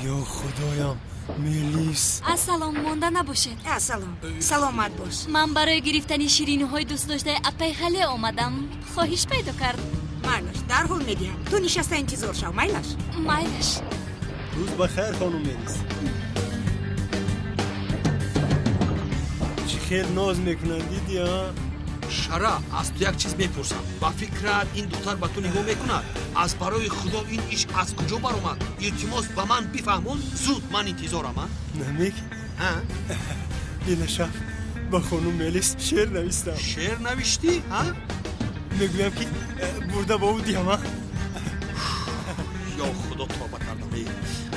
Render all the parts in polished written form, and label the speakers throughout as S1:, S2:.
S1: Ё худоям, Мелис.
S2: Ассалом, монда набошед.
S3: Ассалом, саломат бош.
S2: Ман барои гирифтани шириниҳои дӯстдоштаи апаи Хале омадам. Хоҳиш пайдо кард.
S3: Майлаш, дарҳол медиҳам. Ту нишаста интизор шав, майлаш?
S2: Майлаш.
S1: Рӯз ба хайр, хонум Мелис. Чӣ хел ноз мекунанд, дидӣ, а?
S4: Шара, аз ту як чиз мепурсам. Ба фикрат ин духтар ба ту нигоҳ мекунад? Аз барои худо ин иш аз куҷо баромад? Илтимос, ба ман бифаҳмон, зуд, ман интизорам, а?
S1: Намек? Ина шаб ба хонум Мелис шеър навистам.
S4: Шеър навиштӣ, а?
S1: Мегӯям ки бурда ба ӯ диҳам, а?
S4: Ё худо, тоба кардам.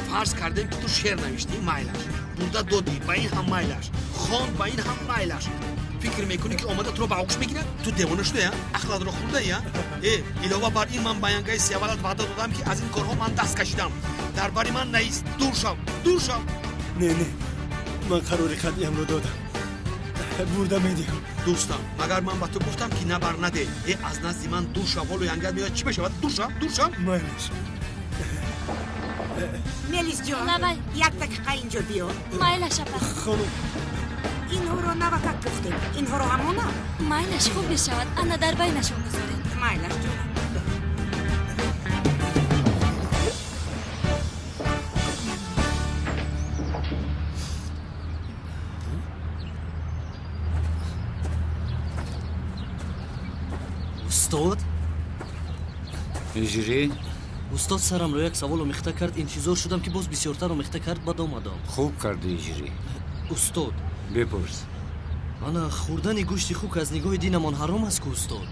S4: Фарз кардем ки ту шеър навиштӣ, майлаш. Бурда додӣ, ба ин ҳам майлаш. Хонд, ба ин ҳам майлаш. Фикр мекунӣ ки омада туро ба оғӯш мегирад? Ту девона шуда, ақлатро хӯрда, я? Илова бар ин ман ба янгаи Сиявалат ваъда додам ки аз ин корҳо ман даст кашидам. Дар бари ман наист. Дур шав, дур шав.
S1: Не, не, ман қарори қатъиямро додам. Бурда медиҳам.
S4: Дӯстам, магар ман ба ту гуфтам ки набар наде? Аз назди ман дур шав, ҳоло янгат меояд, чӣ мешавад? Дур шав, дур шав.
S1: Майлаш.
S3: Мелис ҷон, як дақиқа инҷо биё.
S2: Майлаш, апа.
S1: Хонум,
S3: инҳоро навакак пухтем. Инҳоро ҳамона?
S2: Майлаш, хуб мешавад. Ана дар байнашон гузоред.
S3: Майлаш, ҷонам.
S5: Устод?
S6: Ҳиҷрӣ?
S5: Устод, сарамро як савол омехта кард. Интизор шудам ки боз бисёртар омехта кард, баъд омадам.
S6: Хуб кардӣ, Ҳиҷрӣ.
S5: Устод,
S6: бипурс.
S5: Ана хӯрдани гӯшти хук аз нигоҳи динамон ҳаром аст ку, устод?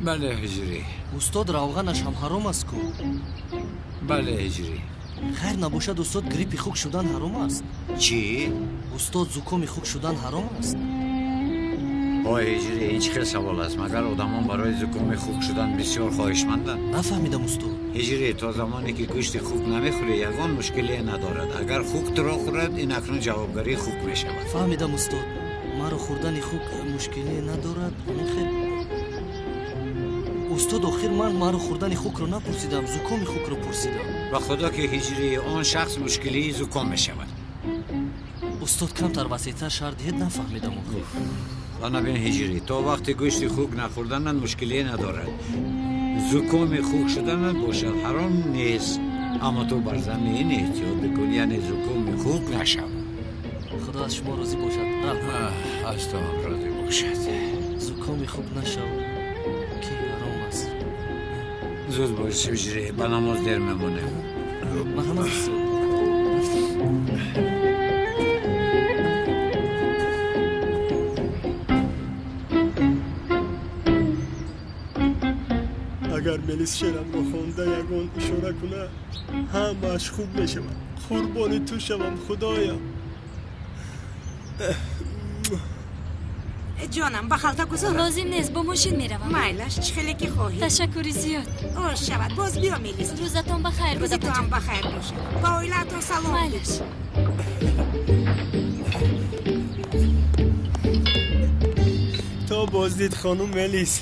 S6: Бале, Ҳиҷрӣ.
S5: Устод, равғанаш ҳам ҳаром аст ку?
S6: Бале, Ҳиҷрӣ.
S5: Хайр набошад, устод, гриппи хук шудан ҳаром аст?
S6: Чӣ?
S5: Устод, зукоми хук шудан ҳаром аст?
S6: Ой, Ҳиҷрӣ, ин чӣ хел савол аст? Магар одамон барои зукоми хук шудан бисёр хоҳишманданд?
S5: Нафаҳмидам, устод.
S6: Ҳиҷрӣ, то замоне ки гӯшти хук намехӯрӣ, ягон мушкилие надорад. Агар хук туро хӯрад, ин акнун ҷавобгарии хук мешавад.
S5: Фаҳмидам, устод. Маро хӯрдани хук мушкилие надорад. Хел устод, охир ман маро хӯрдани хукро напурсидам, зукоми хукро пурсидам.
S6: Ба худо ки Ҳиҷрӣ, он шахс мушкилии зуком мешавад.
S5: Устод, камтар васеътар шарҳ диҳед, нафаҳмидам охир.
S6: Ана бин, Ҳиҷрӣ, то вақти гӯшти хук нахӯрданат мушкилие надорад. Зукоми хук шуданат бошад ҳаром нест, аммо ту бар замин эҳтиёт бикун, яъне зукоми хук нашав.
S5: Худо аз шумо розӣ бошад. Раҳмат.
S6: Аз ту ҳам розӣ бошад.
S5: Зукоми хук нашав, ки ҳаром аст.
S6: Зуд бош, Ҳиҷрӣ, ба намоз дер мемонем.
S5: Марҳамат, устод.
S1: Агар Мелис шеърамро хонда ягон ишора кунад, ҳамааш хуб мешавад. Қурбони ту шавам, худоям.
S3: Ҷонам, ба халта гузор.
S2: Лозим нест, бо мошин меравам.
S3: Майлаш, чӣ хеле ки хоҳӣ.
S2: Ташаккури зиёд.
S3: Ош шавад, боз биё, Мелис.
S2: Рӯзатон ба хайр.
S3: Рӯзи ту ҳам ба хайр бошад. Ба оилаатон салом.
S2: Майлаш.
S1: То боздид, хонум Мелис.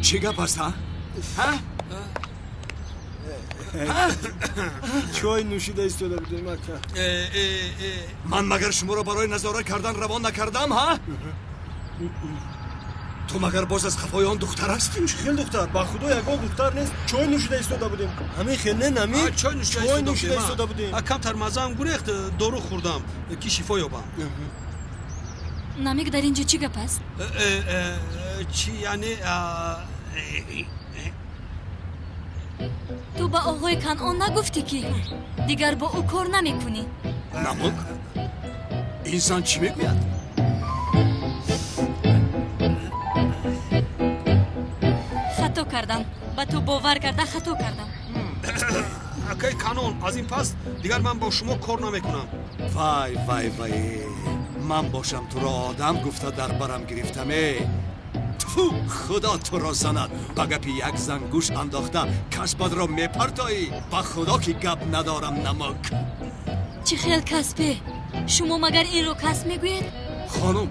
S7: Чӣ гап аст, ҳа?
S1: Чой нӯшида истода будем, ака.
S7: Ман магар шуморо барои назора кардан равон накардам, ҳа? Ту магар боз аз қафои он духтар ҳастӣ?
S1: Чӣ хел духтар? Ба худо ягон духтар нест. Чой нӯшида истода будем. Ҳамин хел не, нами?
S4: Чой нӯшида истода будем. Камтар мазаам гурехт, дору хӯрдам ки шифо ёбам.
S2: Намик, дар ин ҷо чӣ гап аст?
S4: Чӣ яъне?
S2: Ту ба оғои Канъон нагуфтӣ ки дигар бо ӯ кор намекунӣ?
S7: Намук, ин зан чӣ мегӯяд?
S2: Хато кардам, ба ту бовар карда хато кардам.
S4: Акаи Канъон, аз ин пас дигар ман бо шумо кор намекунам.
S7: Вай, вай, вай, ман бошам туро одам гуфта дар барам гирифтаме. Тфу, худо туро занад. Ба гапи як зан гӯш андохта касбатро мепартоӣ. Ба худо ки гап надорам, Намук.
S2: Чӣ хел касбе? Шумо магар инро касб мегӯед?
S7: Хонум,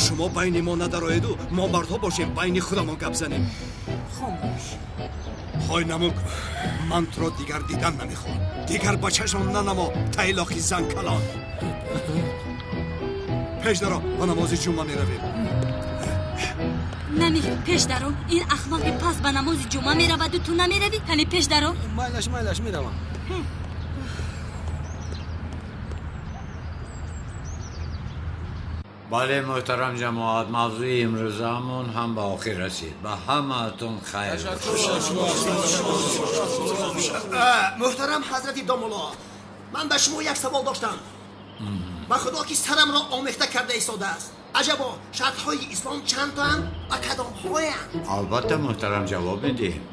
S7: шумо байни мо надароеду мо мардҳо бошем, байни худамон гап занем.
S3: Хомӯш.
S7: Ҳой намук, ман туро дигар дидан намехоҳам. Дигар ба чашмам нанамо, тайлоқи зан калон. Пеш даро, ба намози ҷумъа меравем.
S2: Нами, пеш даро. Ин ахмоқи пас ба намози ҷумъа мераваду ту намеравӣ? Кани пеш даро.
S4: Майлаш, майлаш, меравам.
S6: Бале, муҳтарам ҷамоат, мавзӯи имрӯзаамон ҳам ба охир расид. Ба ҳамаатон хайр.
S8: Муҳтарам ҳазрати домулло, ман ба шумо як савол доштам. Ба худо ки сарамро омехта карда истодааст. Аҷабо, шартҳои ислом чандтоанд ва кадомҳоянд?
S6: Албатта, муҳтарам, ҷавоб медиҳем.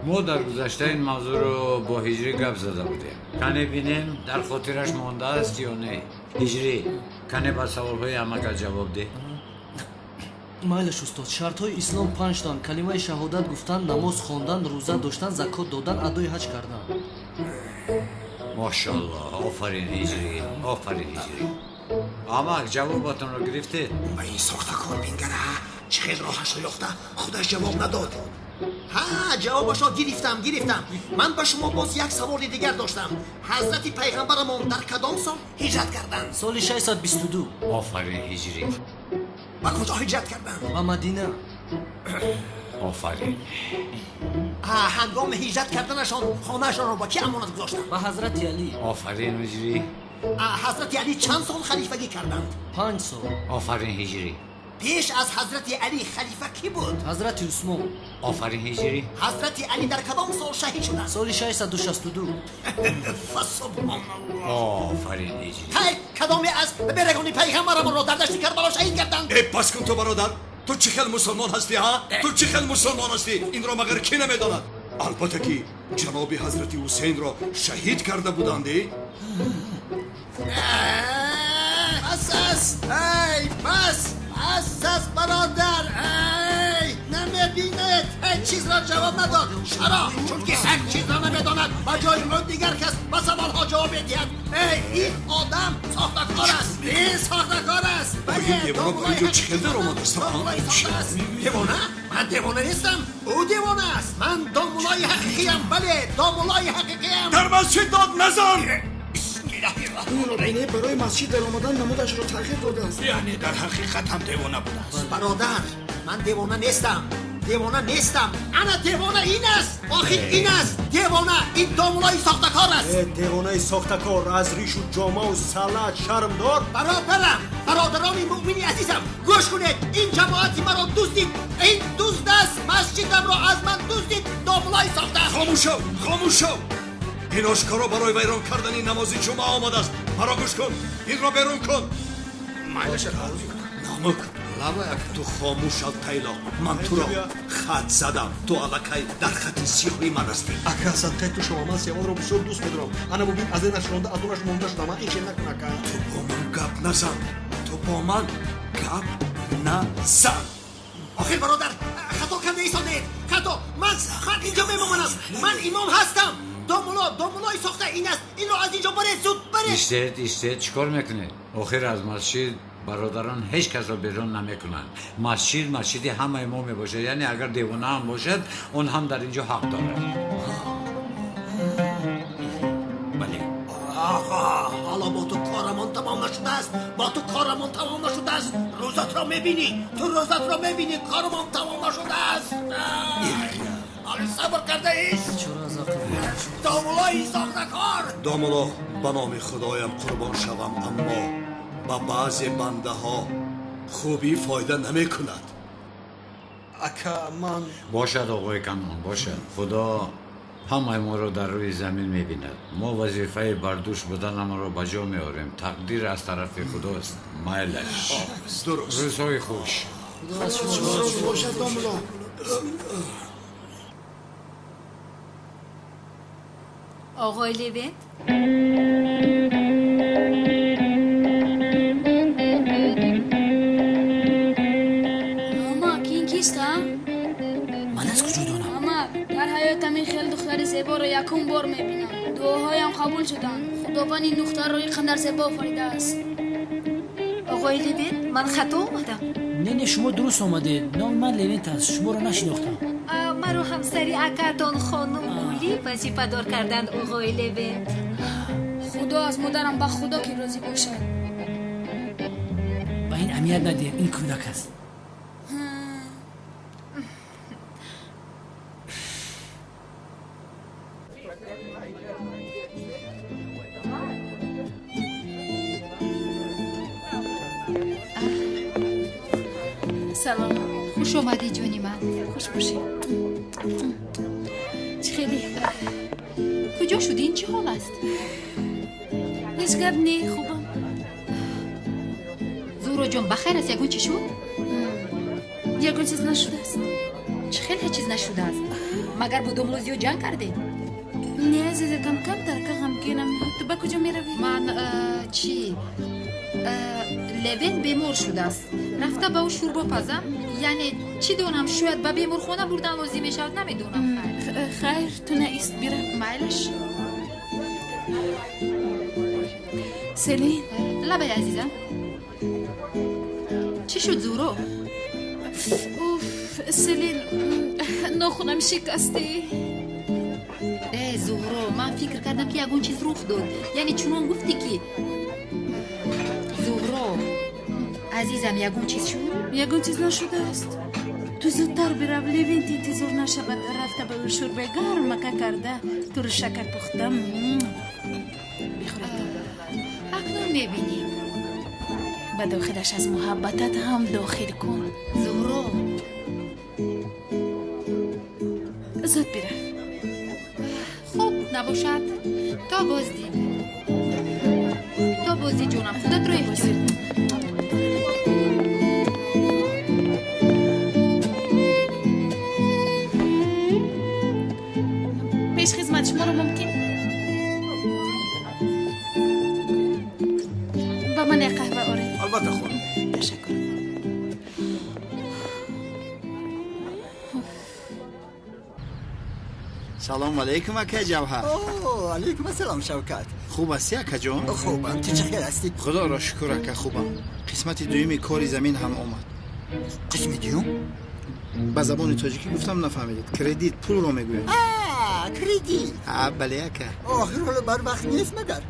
S6: Мо дар гузашта ин мавзӯъро бо Ҳиҷрӣ гап зада будем. Кане бинем дар хотираш мондааст ё не. Ҳиҷрӣ, кане ба саволҳои амака ҷавоб деҳ.
S5: Майлаш устод, шартҳои ислом панҷтаанд: калимаи шаҳодат гуфтан, намоз хондан, рӯза доштан, закот додан, адои ҳаҷ кардан.
S6: Мошаллоҳ, офарин Ҳиҷрӣ, офарин Ҳиҷрӣ. Амак, ҷавобатонро гирифтед?
S8: Ба ин сохтакор бингара, чӣ хел роҳашро ёфта худаш ҷавоб надод. Ҳа, ҷавобашро гирифтам, гирифтам. Ман ба шумо боз як саволи дигар доштам. Ҳазрати пайғамбарамон дар кадом сол ҳиҷрат карданд?
S5: Соли 622.
S6: Офарин Ҳиҷрӣ.
S8: Ба куҷо ҳиҷрат карданд?
S5: Ба Мадина.
S6: Офарин.
S8: Ҳангоми ҳиҷрат карданашон хонаашонро ба кӣ амонат гузоштанд?
S5: Ба ҳазрати Алӣ.
S6: Офарин Ҳиҷрӣ.
S8: Ҳазрати Алӣ чанд сол халифагӣ карданд?
S5: 5 сол.
S6: Офарин Ҳиҷрӣ.
S8: Пеш аз ҳазрати Алӣ халифа кӣ буд?
S5: Ҳазрати Усмон.
S6: Офарин Ҳиҷрӣ.
S8: Ҳазрати Алӣ дар кадом сол шаҳид шуданд?
S5: Соли 662.
S8: Фасубҳоналлоҳ.
S6: Офарин Ҳиҷрӣ.
S8: Хайр, кадоме аз берагони пайғамбарамонро дар дашти Карбало шаҳид карданд?
S7: Э, бас кун ту бародар. Ту чӣ хел мусулмон ҳастӣ, ҳа? Ту чӣ хел мусулмон ҳастӣ? Инро магар кӣ намедонад? Албатта ки ҷаноби ҳазрати Ҳусейнро шаҳид карда буданд.
S8: Бас аст, ай, бас, бас аст бародар, ай, намебинед, ҳеҷ чизро ҷавоб надод. Чаро? Чунки ҳеҷ чизро намедонад. Ба ҷои ӯ дигар кас ба саволҳо ҷавоб медиҳад. Эй, ин одам сохтакор аст, ин сохтакор аст.
S7: Ин девона ба инҷо чӣ хел даромадааст?
S8: Девона? Ман девона нестам, ӯ девона аст. Ман домуллои ҳақиқиям, бале, домуллои ҳақиқиям.
S7: Дар масҷид дод назан!
S1: Ин барои масҷид даромадан намудашро тағйир додааст.
S4: Яъне дар ҳақиқат ҳам девона будааст.
S8: Бародар, ман девона нестам, девона нестам. Ана девона ин аст, охир ин аст девона. Ин домуллои сохтакор аст.
S1: Девонаи сохтакор аз ришу ҷомаву салат шармдор.
S8: Бародарам, бародарони муъмини азизам, гӯш кунед. Ин ҷамоати маро дуздид, ин дузд аст. Масҷидамро аз ман дуздид, домуллои сохта.
S7: Хомӯш шав, хомӯш шав. Ин ошкоро барои вайрон кардани намози ҷумъа омадааст. Маро гӯш кун, инро берун кун.
S4: Майлаша.
S7: Намук, ту хомӯш шав тайлоқ. Ман туро хат задам, ту аллакай дар хати сиёҳи ман ҳастӣ.
S4: Ака, садқаи ту шава, ман севонро бисёр дӯст медорам. Ана бубин, аз инаш ронда, аз онаш монда шудам. Ман ин хел накун, ака.
S7: Ту бо ман гап назан, ту бо ман гап назан.
S8: Охир бародар, хато карда истодед, хато. Ман инҷо мемонам, ман имом ҳастам. Домулло, домуллои сохта ин аст. Инро аз инҷо баред, зуд баред.
S6: Истед, истед, чӣ кор мекунед? Охир аз масҷид бародарон ҳеҷ касро берун намекунанд. Масҷид масҷиди ҳамаи мо мебошад. Яъне агар девона ҳам бошад, он ҳам дар инҷо ҳақ дорад.
S8: Бале. Ҳоло бо ту корамон тамом нашудааст, бо ту корамон тамом нашудааст. Рӯзатро мебинӣ, ту рӯзатро мебинӣ, корамон тамом нашудааст. ҳоли сабр кардаист. Домуллои сохтакор.
S7: Домулло, ба номи худоям қурбон шавам, аммо ба баъзе бандаҳо хубӣ фоида намекунад.
S4: Ака, ман
S6: бошад, оғои Канон, бошад. Худо ҳамаи моро дар рӯи замин мебинад. Мо вазифаи бардӯш буданамонро ба ҷо меорем. Тақдир аз тарафи худост. Майлаш.
S7: Дуруст.
S6: Рӯзҳои хуш.
S1: Бошад, домулло.
S2: Оғои Левент?
S9: Амак, ин кист, а?
S4: Ман аз куҷо донам?
S9: Амак, дар ҳаётам ин хел духтари зеборо якум бор мебинам. Дуоҳоям қабул шуданд. Худованд ин духтарро ин қадар зебо офаридааст.
S3: Оғои Левент, ман хато омадам?
S10: Не, не, шумо дуруст омадед. Номи ман Левент аст, шуморо нашинохтам.
S3: Маро ҳамсари акаатон хонум Гулӣ вазифадор карданд, оғои Левент.
S9: Худо аз модарам ба Худо ки розӣ бошад.
S10: Ба ин аҳамият надиҳед, ин кӯдак аст.
S9: Салом.
S11: Хуш омадӣ, ҷони ман.
S9: Хуш бошӣ. Чӣ хеле?
S11: Куҷо шудӣ? Ин чӣ ҳол аст?
S9: Ҳеҷ гап не, хубам.
S11: Зуҳро ҷон, ба хайр аст? Ягон чӣ шуд?
S9: Ягон чиз нашудааст.
S11: Чӣ хел ҳеҷ чиз нашудааст? Магар бо домло зиёд ҷанг кардед?
S9: Не, азизакам, камтарка ғамгинам. Ту ба куҷо меравӣ?
S11: Ман чӣ? Левент бемор шудааст. Рафта ба ӯ шӯрбо пазам? Яъне чӣ донам, шояд ба беморхона бурдан лозим мешавад, намедонам.
S9: Хайр, ту наист, бирав.
S11: Майлаш.
S9: Селин.
S11: Лабай, азизам. Чӣ шуд, Зуҳро?
S9: Уф, Селин, нохунам шикастӣ.
S11: Э, Зуҳро, ман фикр кардам, ки ягон чиз рух дод. Яъне чунон гуфтӣ, ки Зуҳро, азизам, ягон чиз шуд?
S9: Ягон чиз нашудааст. Ту зудтар бирав, Левент интизор нашавад. Рафта ба ӯ шӯрбаи гармака карда, турушакар пухтам. Бихӯред.
S11: Акнун мебинем.
S9: Ба дохилаш аз муҳаббатат ҳам дохил кун.
S11: Зуҳро.
S9: Зуд бирав.
S11: Хуб набошад. То боздид. То боздид, ҷонам. Худатро эҳтиёт.
S9: Пешхизмат, шуморо мумкин? Ба ман як қаҳва оред.
S12: Албатта, хонум.
S9: Ташаккур.
S13: Салому алайкум, акай Ҷавҳар.
S8: О, алайкум ассалом, Шавкат.
S13: Хуб ҳастӣ, акаҷон?
S8: Хубам, ту чӣ хел ҳастӣ?
S13: Худоро шукр, ака, хубам. Қисмати дуюми кори замин ҳам омад.
S8: Қисми дуюм?
S13: Ба забони тоҷикӣ гуфтам, нафаҳмидед. Кредит, пулро мегӯям.
S8: Кредит?
S13: Бале, ака.
S8: Охир ҳоло барвақт нест магар?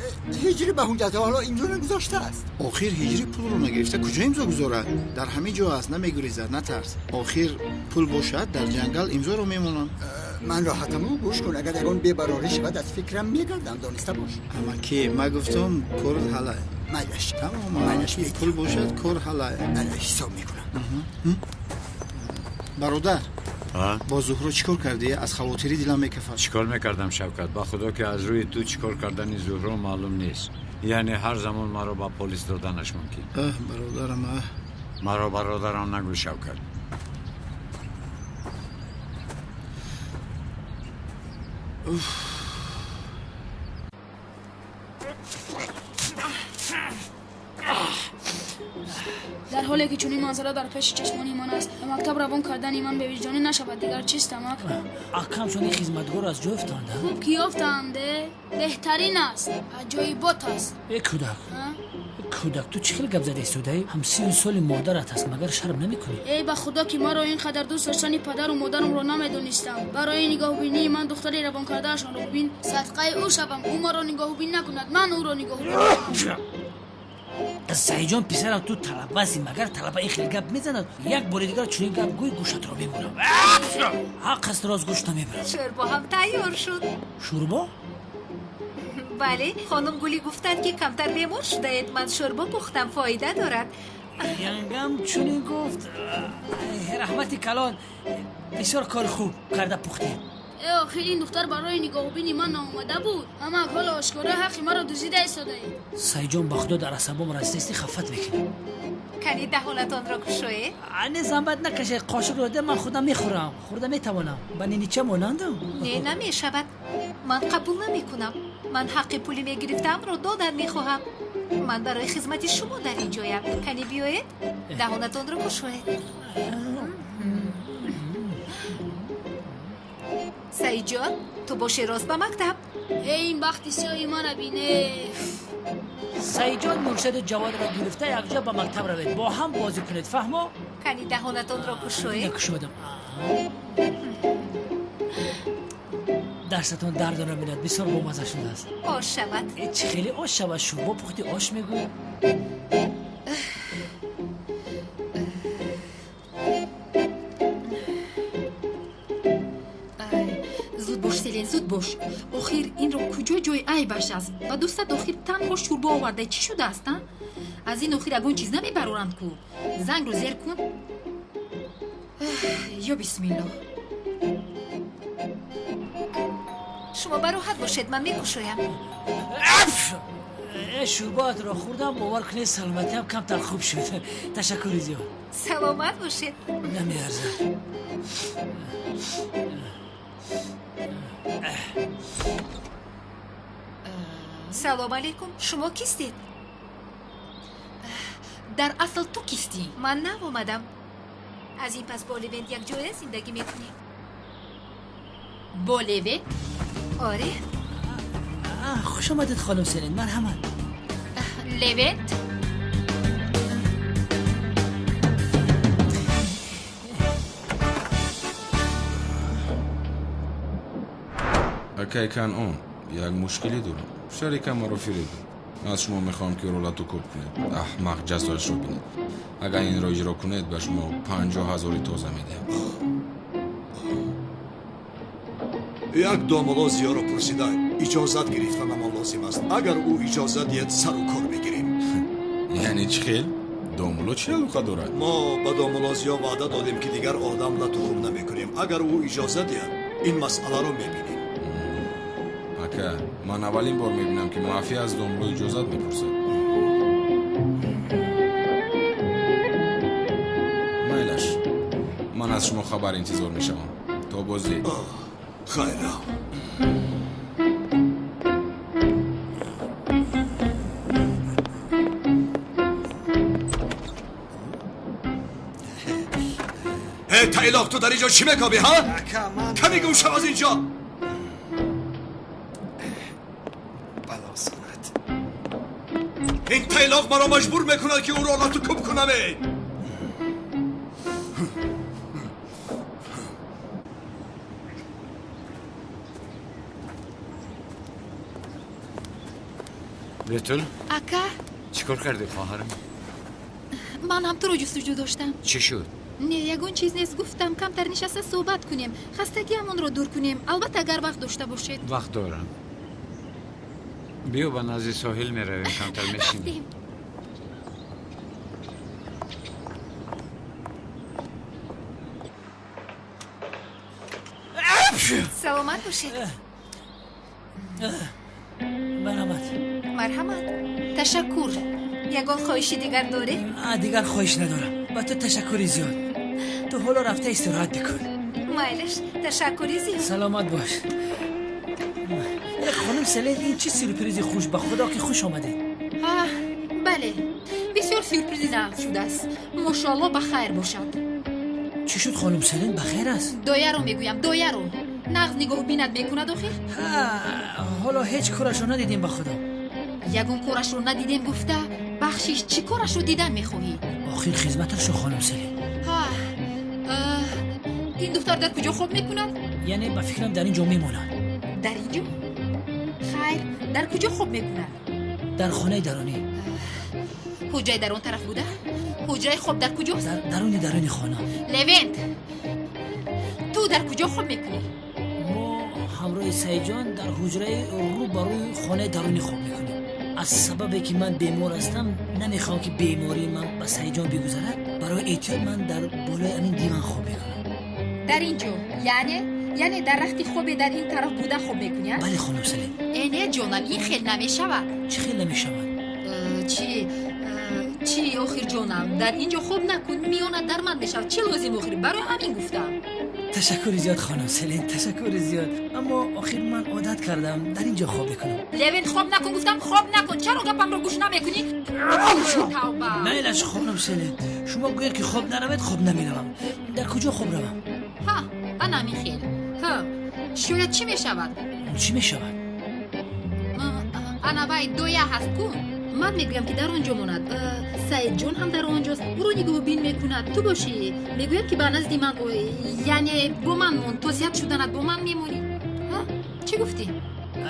S8: Ҳиҷрӣ ба ҳуҷҷатҳо ҳоло имзо нагузоштааст.
S13: Охир ҳиҷрӣ пулро нагирифта куҷо имзо гузорад? Дар ҳамин ҷо аст, намегурезад, натарс. Охир пул бошад, дар ҷангал имзоро мемонам.
S8: Ман роҳатаму гӯш кун, агар ягон бебарорӣ шавад, аз фикрам мегардам, дониста бош.
S13: Амаки, ма гуфтам, кор ҳалай.
S8: Майлаш.
S13: Тамом, пул бошад, кор ҳалай.
S8: Ҳисоб мекунам.
S13: Бародар, бо Зуҳро чӣ кор кардӣ? Аз хавотирӣ дилам мекафад.
S6: Чӣ кор мекардам, Шавкат? Ба худо ки аз рӯи ту чӣ кор кардани Зуҳро маълум нест. Яъне ҳар замон маро ба полис доданаш мумкин.
S13: Аҳ, бародарам, аҳ.
S6: Маро бародарам нагӯ, Шавкат.
S13: Уф.
S9: Дар ҳоле ки чунин манзара дар пеши чашмони ман аст, ба мактаб равон кардани ман бевиҷдонӣ нашавад, дигар чист, амак?
S10: Акам чунин хизматгор аз ҷо ёфтанд?
S9: Хуб ки ёфтанд, беҳтарин аст, аҷоибот аст.
S10: Э, кӯдак, кӯдак, ту чӣ хел гап зада истодаӣ? Ҳам 30 соли модарат аст, магар шарм намекунӣ?
S9: Эй, ба худо ки маро ин қадар дӯст доштани падару модарамро намедонистам. Барои нигоҳубинии ман духтари равон кардаашонро бибин, садқаи ӯ шавам, ӯ маро нигоҳубин накунад, ман ӯро нигоҳубин кунам.
S10: Саидҷон, писарам, ту талабаси, магар талаба ин хел гап мезанад? Як бори дигар чунин гап гӯй, гӯшатро мебурам. Ҳақ аст, рост гӯш намебурам.
S3: Шӯрбо ҳам тайёр шуд.
S10: Шӯрбо?
S3: Бале, хонум Гулӣ гуфтанд, ки камтар бемор шудаед. Ман шӯрбо пухтам, фоида дорад.
S10: Янгам чунин гуфт. Раҳмати калон, бисёр кори хуб карда пухтед.
S9: Э, охир ин духтар барои нигоҳубини ман наомада буд. Амак, ҳоло ошкоро ҳаққи маро дуздида истодаед.
S10: Саидҷон, ба худо дар асабом расидасти, хафат мекунӣ.
S3: Кани даҳонатонро кушоед.
S10: Не, заҳмат накашед, қошиқро де, ман худам мехӯрам, хӯрда метавонам. Ба нинича монандам.
S3: Не, намешавад. Ман қабул намекунам. Ман ҳаққи пули мегирифтаамро додан мехоҳам. Ман барои хизмати шумо дар ин ҷоям. Кани биёед, даҳонатонро кушоед. Саидҷон, ту боши рост ба мактаб.
S9: Эй, ин бахти сиёҳи мана бине.
S10: Саидҷон Муршеду Ҷаводро гирифта якҷо ба мактаб равед, бо ҳам бозӣ кунед, фаҳмо?
S3: Кани даҳонатонро кушоед.
S10: Кушодам. Дарсатон дардо намебинад, бисёр бомазза шудааст.
S3: Ош шавад.
S10: Чӣ хеле ош шавад? Шӯрбо пухти, ош мегӯӣ?
S11: Зуд бош, Селин, зуд бош. Охир инро куҷо ҷои айбаш аст? Ба дӯстат охир танҳо шӯрбо оварда, чӣ шудааст, а? Аз ин охир ягон чиз намебароранд ку. Зангро зер кун. Ё бисмиллоҳ.
S3: Шумо бароҳат бошед, ман мекушоям.
S10: Шӯрбоатро хӯрдам, бовар кунед, саломатиам камтар хуб шуд. Ташаккури зиёд.
S3: Саломат бошед.
S10: Намеарзад.
S3: Салом алейкум, шумо кистед?
S11: Дар асл ту кистӣ?
S3: Ман нав омадам. Аз ин пас бо Левент якҷоя зиндагӣ мекунем.
S11: Бо Левент?
S3: Оре.
S10: Хуш омадед, хонум Селин, марҳамат.
S11: Левент?
S12: Акай Канъон, як мушкилӣ дорам. Шарикам маро фиреб дод. Аз шумо мехоҳам ки ӯро латукӯб кунед, аҳмақ ҷазояшро бинед. Агар инро иҷро кунед, ба шумо 50 ҳазори тоза медиҳам.
S7: Як домуло зиёро пурсида, иҷозат гирифтанамон лозим аст. Агар ӯ иҷозат диҳад, сару кор мегирем.
S12: Яъне чӣ хел? Домуло чӣ алоқа дорад?
S7: Мо ба домуло зиё ваъда додем, ки дигар одам латукӯб намекунем. Агар ӯ иҷозат диҳад, ин масъаларо мебинем.
S12: Ака, ман аввалин бор мебинам, ки мафия аз домуло иҷозат мепурсад. Майлаш, ман аз шумо хабар интизор мешавам. То боздид.
S7: Хайрам. Э, тайлоқ, ту дар инҷо чӣ мекобӣ, ҳа? Ками гум шав аз инҷо. Ин тайлоқ маро маҷбур мекунад, ки ӯро латукӯб кунам.
S6: Бетул?
S11: Ака?
S6: Чӣ кор кардӣ, хоҳарам?
S11: Ман ҳам туро ҷустуҷӯ доштам.
S6: Чӣ шуд?
S11: Не, ягон чиз нест. Гуфтам камтар нишаста суҳбат кунем, хастагиамонро дур кунем. Албатта, агар вақт дошта бошед.
S6: Вақт дорам. Биё ба назди соҳил меравем, камтар мешинем.
S3: Саломат бошед.
S10: Марҳамат.
S3: Марҳамат.
S11: Ташаккур.
S3: Ягон хоҳиши дигар доред?
S10: Дигар хоҳиш надорам. Ба ту ташаккури зиёд. Ту ҳоло рафта истироҳат бикун.
S3: Майлаш, ташаккури зиёд.
S10: Саломат бош. Хонум Селин, ин чӣ сюрпризи хуш, ба худо ки хуш омадед.
S11: Бале, бисёр сюрпризи нағз шудааст. Мошоалло, ба хайр бошад.
S10: Чӣ шуд, хонум Селин, ба хайр аст?
S11: Дояро мегӯям, дояро. Нағз нигоҳбинат мекунад охир?
S10: Ҳоло ҳеҷ корашро надидем, ба худо.
S11: Ягон корашро надидем гуфта, бахшиш, чӣ корашро дидан мехоҳӣ?
S10: Охир хизматашро, хонум Селин.
S11: Ин духтар дар куҷо хоб мекунад?
S10: Яъне ба фикрам дар ин ҷо мемонад.
S11: Дар ин ҷо? Хайр, дар куҷо хоб мекунад?
S10: Дар хонаи дарунӣ.
S11: Ҳуҷраи дар он тараф буда? Ҳуҷраи хоб дар куҷост?
S10: Даруни даруни хона.
S11: Левент, ту дар куҷо хоб мекунӣ?
S10: Мо ҳамроҳи Саидҷон дар ҳуҷраи рӯ ба рӯи хонаи дарунӣ хоб мекунем. Аз сабабе ки ман бемор ҳастам, намехоҳам ки бемории ман ба Саидҷон бигузарад. Барои эҳтиёт ман дар болои ҳамин диван хоб мекунам.
S11: Дар ин ҷо? Яъне дар рахти хобе дар ин тараф буда хоб мекунӣ?
S10: Бале, хонум Селин.
S11: Э, не, ҷонам, ин хел намешавад.
S10: Чӣ хел намешавад?
S11: Чӣ охир, ҷонам, дар ин ҷо хоб накун, миёнат дарманд мешавад. Чӣ лозим охир? Барои ҳамин гуфтам.
S10: Ташаккури зиёд, хонум Селин, ташаккури зиёд. Аммо охир ман одат кардам, дар ин ҷо хоб мекунам.
S11: Левин, хоб накун гуфтам, хоб накун. Чаро гапамро гӯш намекунӣ? Тавба.
S10: Майлаш, хонум Селин, шумо гӯед ки хоб наравед, хоб намеравам. Дар куҷо хоб равам?
S11: Ҳа, ана ҳамин хел. Ҳа, Шояд чӣ мешавад?
S10: Чӣ мешавад?
S11: Ана вай доя ҳаст ку? Ман мегӯям ки дар он ҷо монад. Саидҷон ҳам дар он ҷост, ӯро нигоҳубин мекунад. Ту бошӣ, мегӯям ки ба назди ман ой, яъне бо ман мон, то сиҳат шуданат бо ман мемонӣ. Чӣ гуфтӣ?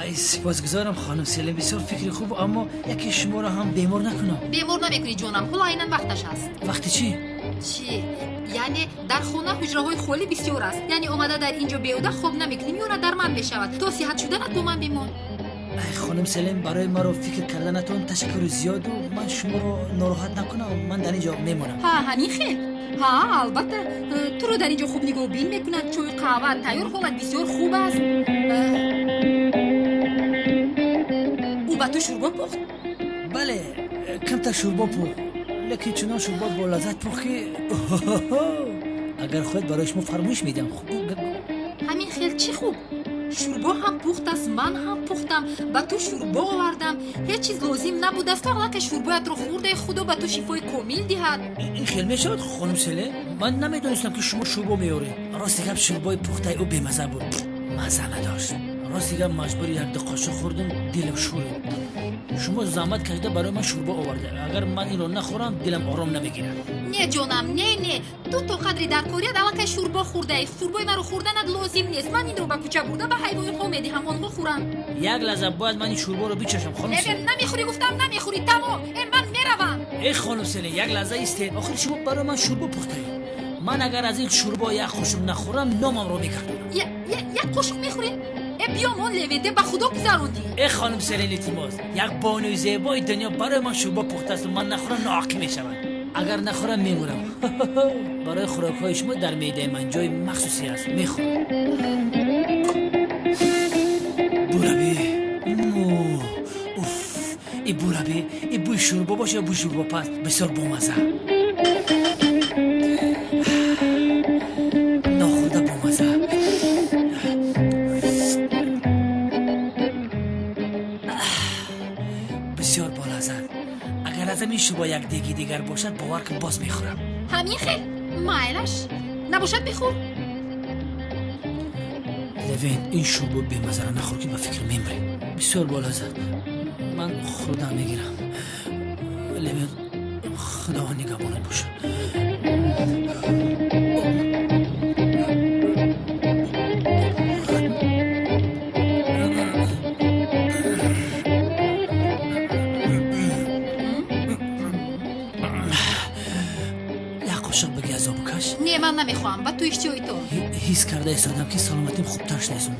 S10: Ай, сипосгузорам хонум Селин, бисёр фикри хуб, аммо яке шуморо ҳам бемор накунам.
S11: Бемор намекунӣ ҷонам, ҳоло айнан вақташ аст.
S10: Вақти чӣ?
S11: Чӣ? Яъне дар хона ҳуҷраҳои холӣ бисёр аст. Яъне омада дар ин ҷо беҳуда хоб намекунӣ, миёна дарманд мешавад. То сиҳат шуданат бо ман бимон.
S10: Ай хонум Селин, барои маро фикр карданатон ташаккури зиёду ман шуморо нороҳат накунам, ман дар ин ҷо мемонам.
S11: Ҳа, ҳамин хел. Ҳа, албатта, туро дар ин ҷо хуб нигоҳубин мекунад, чою қаҳва тайёр, ҳолат бисёр хуб аст. Ӯ ба ту шӯрбо пухт?
S10: Бале, камтар шӯрбо пухт, лекин чунон шӯрбо бо лаззат пухт ки агар хоҳед барои шумо фармоиш медиҳам.
S11: Ҳамин хел чӣ хуб? Шӯрбо ҳам пухт аст, ман ҳам пухтам, ба ту шӯрбо овардам. Ҳеҷ чиз лозим набудааст, ту аллакай шӯрбоятро хӯрдаи, Худо ба ту шифои комил диҳад.
S10: Ин хел мешавад хонум Селин? Ман намедонистам ки шумо шӯрбо меоред. Рости гап, шӯрбои пухтаи ӯ бемаза буд, маза надошт. Рости гап, маҷбури якду қошуқ хӯрдум, дилам шӯрид. Шумо заҳмат кашида барои ман шӯрбо оварда, агар ман инро нахӯрам дилам ором намегирад.
S11: Не ҷонам, не, не, ту то қадри дар корият аллакай шӯрбо хӯрдаӣ. Шӯрбои маро хӯрданат лозим нест. Ман инро ба кӯча бурда ба ҳайвонҳо медиҳам, онҳо хӯранд.
S10: Як лаҳза, бояд ман ин шӯрборо бичашам хонум Селин.
S11: Намехӯрӣ гуфтам, намехӯрӣ, тамом. Ман меравам.
S10: Э хонум Селин, як лаҳза истед. Охир шумо барои ман шӯрбо пухтаед. Ман агар аз ин шӯрбо як қошуқ нахӯрам, номамро мегардонам.
S11: Як қошуқ мехӯрӣ? Биё мон Левенте, ба Худо гузарондӣ.
S10: Э хонум Селин, илтимос, як бонуи зебои дунё барои ман шӯрбо пухтасту ман нахӯрам ноақӣ мешавад. Агар нахӯрам мемурам. Барои хӯрокҳои шумо дар меъдаи ман ҷои махсусе аст, мехӯрам. Бураби, уф, и бураби, и бӯи шӯрбо боша ё бӯи шӯрбопаз, бисёр бомаза. Нохӯрда бомаза. Бисёр болаззат. Агар аз ҳамин шӯрбо як деги дигар бошад, бовар кун, боз мехӯрам.
S11: Ҳамин хел? Майлаш, набошад бихӯр.
S10: Левен, ин шӯрбо бемазара нахӯр ки ба фикр мемрӣ. Бисёр болаззат. Ман хӯрдан мегирам. Левен, Худованд нигаҳбонат бошад. Як қошуқ биги азобу каш.
S11: Не, ман намехоҳам, ба ту иштиҳои то.
S10: Ҳис карда истодам ки саломатим хубтар шуда истод.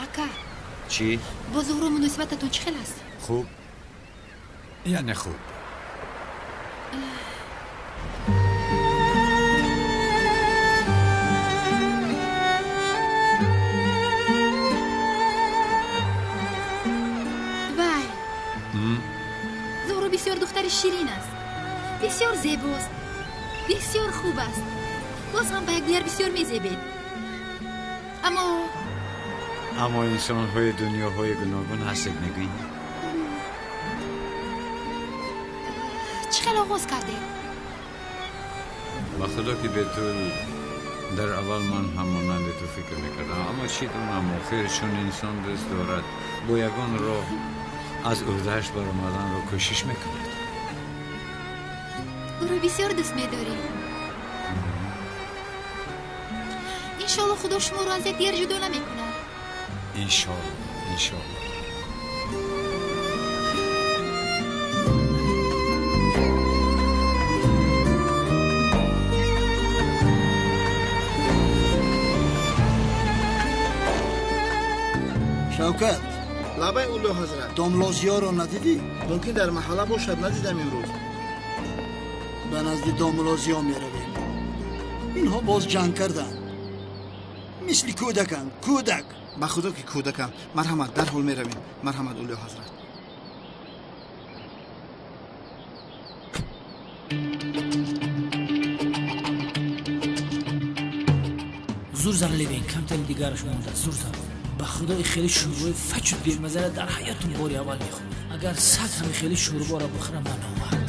S11: Ака.
S6: Чӣ?
S11: Бо Зуҳро муносибататон чӣ хел аст?
S6: Хуб, яъне хуб.
S11: Вай, Зуҳро бисёр духтари ширин аст, бисёр зебост, бисёр хуб аст. Боз ҳам ба якдигар бисёр мезебед.
S6: Аммо инсонҳои дунёҳои гуногун ҳастед, мегӯӣ?
S11: Чӣ хел оғоз кардед?
S6: Ба Худо ки бе ту дар аввал ман ҳам монанди ту фикр мекардам, аммо чӣ донам, охир чун инсон дӯст дорад, бо ягон роҳ аз ӯҳдааш баромаданро кӯшиш мекунад.
S11: Ӯро бисёр дӯст медорӣ. Иншоалло Худо шуморо аз якдигар ҷудо намекунад.
S6: Иншоалло, иншоалло.
S8: Шавкат.
S13: Лабай Улло ҳазрат.
S8: Домлозиёро надидӣ?
S13: Мумкин дар маҳалла бошад, надидам имрӯз.
S8: Ба назди домлозиё меравем. Инҳо боз ҷанг карданд. Мисли кӯдаканд, кӯдак.
S13: Ба Худо ки кӯдакам. Марҳамат, дарҳол меравем. Марҳамат Улло ҳазрат.
S10: Зур зан Левен, камтари дигараш монда, зур зан. Ба Худо и хеле шӯрбои фачу бемазара дар ҳаётум бори аввал мехӯрам. Агар сад ҳами хеле шӯрборо бихӯрам, ман номард.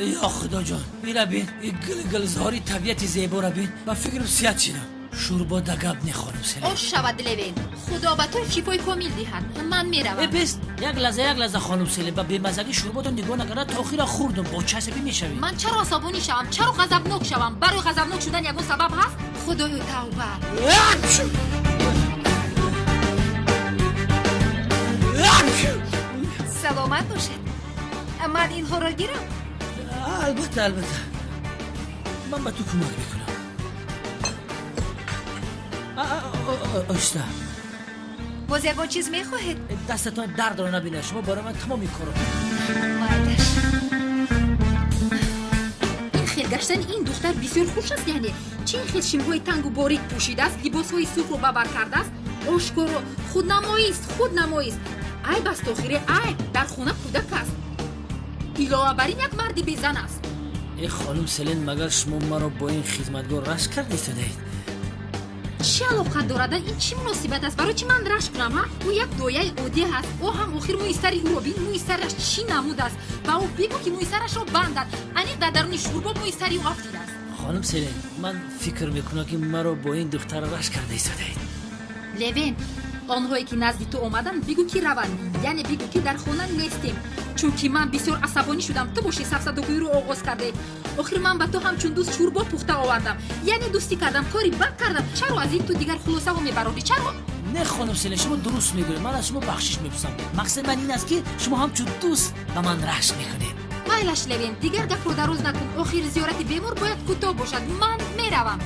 S10: Ё Худоҷон, ира бин, ин гулгулзори табиати зеборо бин. Ба фикрам сиҳат шидам. Шӯрбо да гап нехонам Селин.
S11: Ош шавад, Левен. Худо ба ту шифои комил диҳад. Ман меравам.
S10: Э, бест, як лаҳза, як лаҳза, хонум Селин, ба бемазагӣ шӯрботон нигоҳ накарда то охира хӯрдум. Бо чӣ асабӣ мешавӣ?
S11: Ман чаро асабонӣ шавам? Чаро ғазабнок шавам? Барои ғазабнок шудан ягон сабаб ҳаст? Худоё, тавба. Саломат бошед. Ман инҳоро гирам?
S10: Албатта, албатта. Ман ба ту кӯмак мекунам. Оҳиста.
S3: Боз ягон чиз мехоҳед?
S10: Дастатон дардро набинад. Шумо барои ман тамоми корро.
S3: Майлаш.
S11: Ин хел гаштани ин духтар бисёр хуш аст, яъне чӣ ин хел шимҳои тангу борик пӯшидааст, либосҳои сурхро ба бар кардааст, ошкоро худнамоист, худнамоист. Айб аст, охире айб, дар хона кӯдак аст. Илова бар ин як марди безан аст.
S10: Э, хонум Селин, магар шумо маро бо ин хизматгор рашк карда истодаед?
S11: Чӣ алоқа дорад? Ин чӣ муносибат аст? Барои чӣ ман рашк кунам, ҳа? Ӯ як дояи оддӣ ҳаст. Ӯ ҳам охир мӯи сари ӯро бин, мӯи сараш чӣ намуд аст. Ба ӯ бигӯ, ки мӯи сарашро бандад. Аниқ дар даруни шӯрбо мӯи сари ӯ афтидааст.
S10: Хонум Селин, ман фикр мекунам, ки маро бо ин духтар рашк карда истодаед.
S11: Левен, онҳое ки назди ту омаданд, бигӯ, ки раванд, яъне бигӯ, ки дар хона нестем, чунки ман бисёр асабонӣ шудам. Ту бошӣ сафсатагӯиро оғоз кардӣ. Охир ман ба ту ҳамчун дӯст шӯрбо пухта овардам, яъне дӯстӣ кардам, кори бад кардам. Чаро аз ин ту дигар хулосаҳо мебарорӣ? Чаро?
S10: Не, хонум Селин, шумо дуруст мегӯед. Ман аз шумо бахшиш мепурсам. Мақсади ман ин аст, ки шумо ҳамчун дӯст ба ман рашк мекунед.
S11: Майлаш, Левен, дигар гапро дароз накун. Охир зиёрати бемор бояд кӯтоҳ бошад. Ман меравам.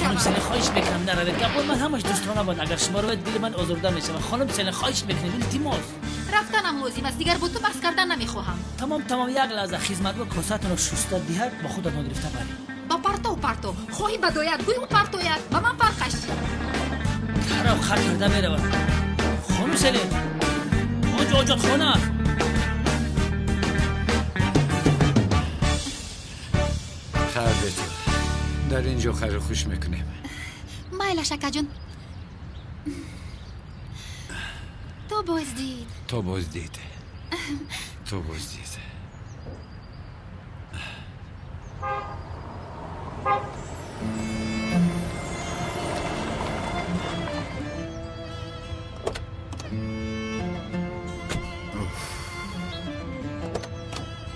S10: Хонум Селин, хоҳиш мекунам, наравед. Гапҳои ман ҳамаш дӯстона буд. Агар шумо равед, дили ман озурда мешавад. Хонум Селин, хоҳиш мекунем, илтимос.
S11: Рафтанам лозим аст, дигар бо ту баҳс кардан намехоҳам.
S10: Тамом, тамом, як лаҳза. Хизматгор косаатонро шуста диҳад, бо худатон гирифта баред.
S11: Ба партов партов. Хоҳӣ ба доят гӯй, ӯ партояд. Ба ман фарқаш чӣ?
S10: Тараф хар карда меравад. Хонум Селин, он ҷо оҷотхона аст.
S6: Хайр, бету, дар ин ҷо хайру хуш мекунем.
S2: Майлаш, акаҷон, то боздид.
S6: То боздид, то боздид.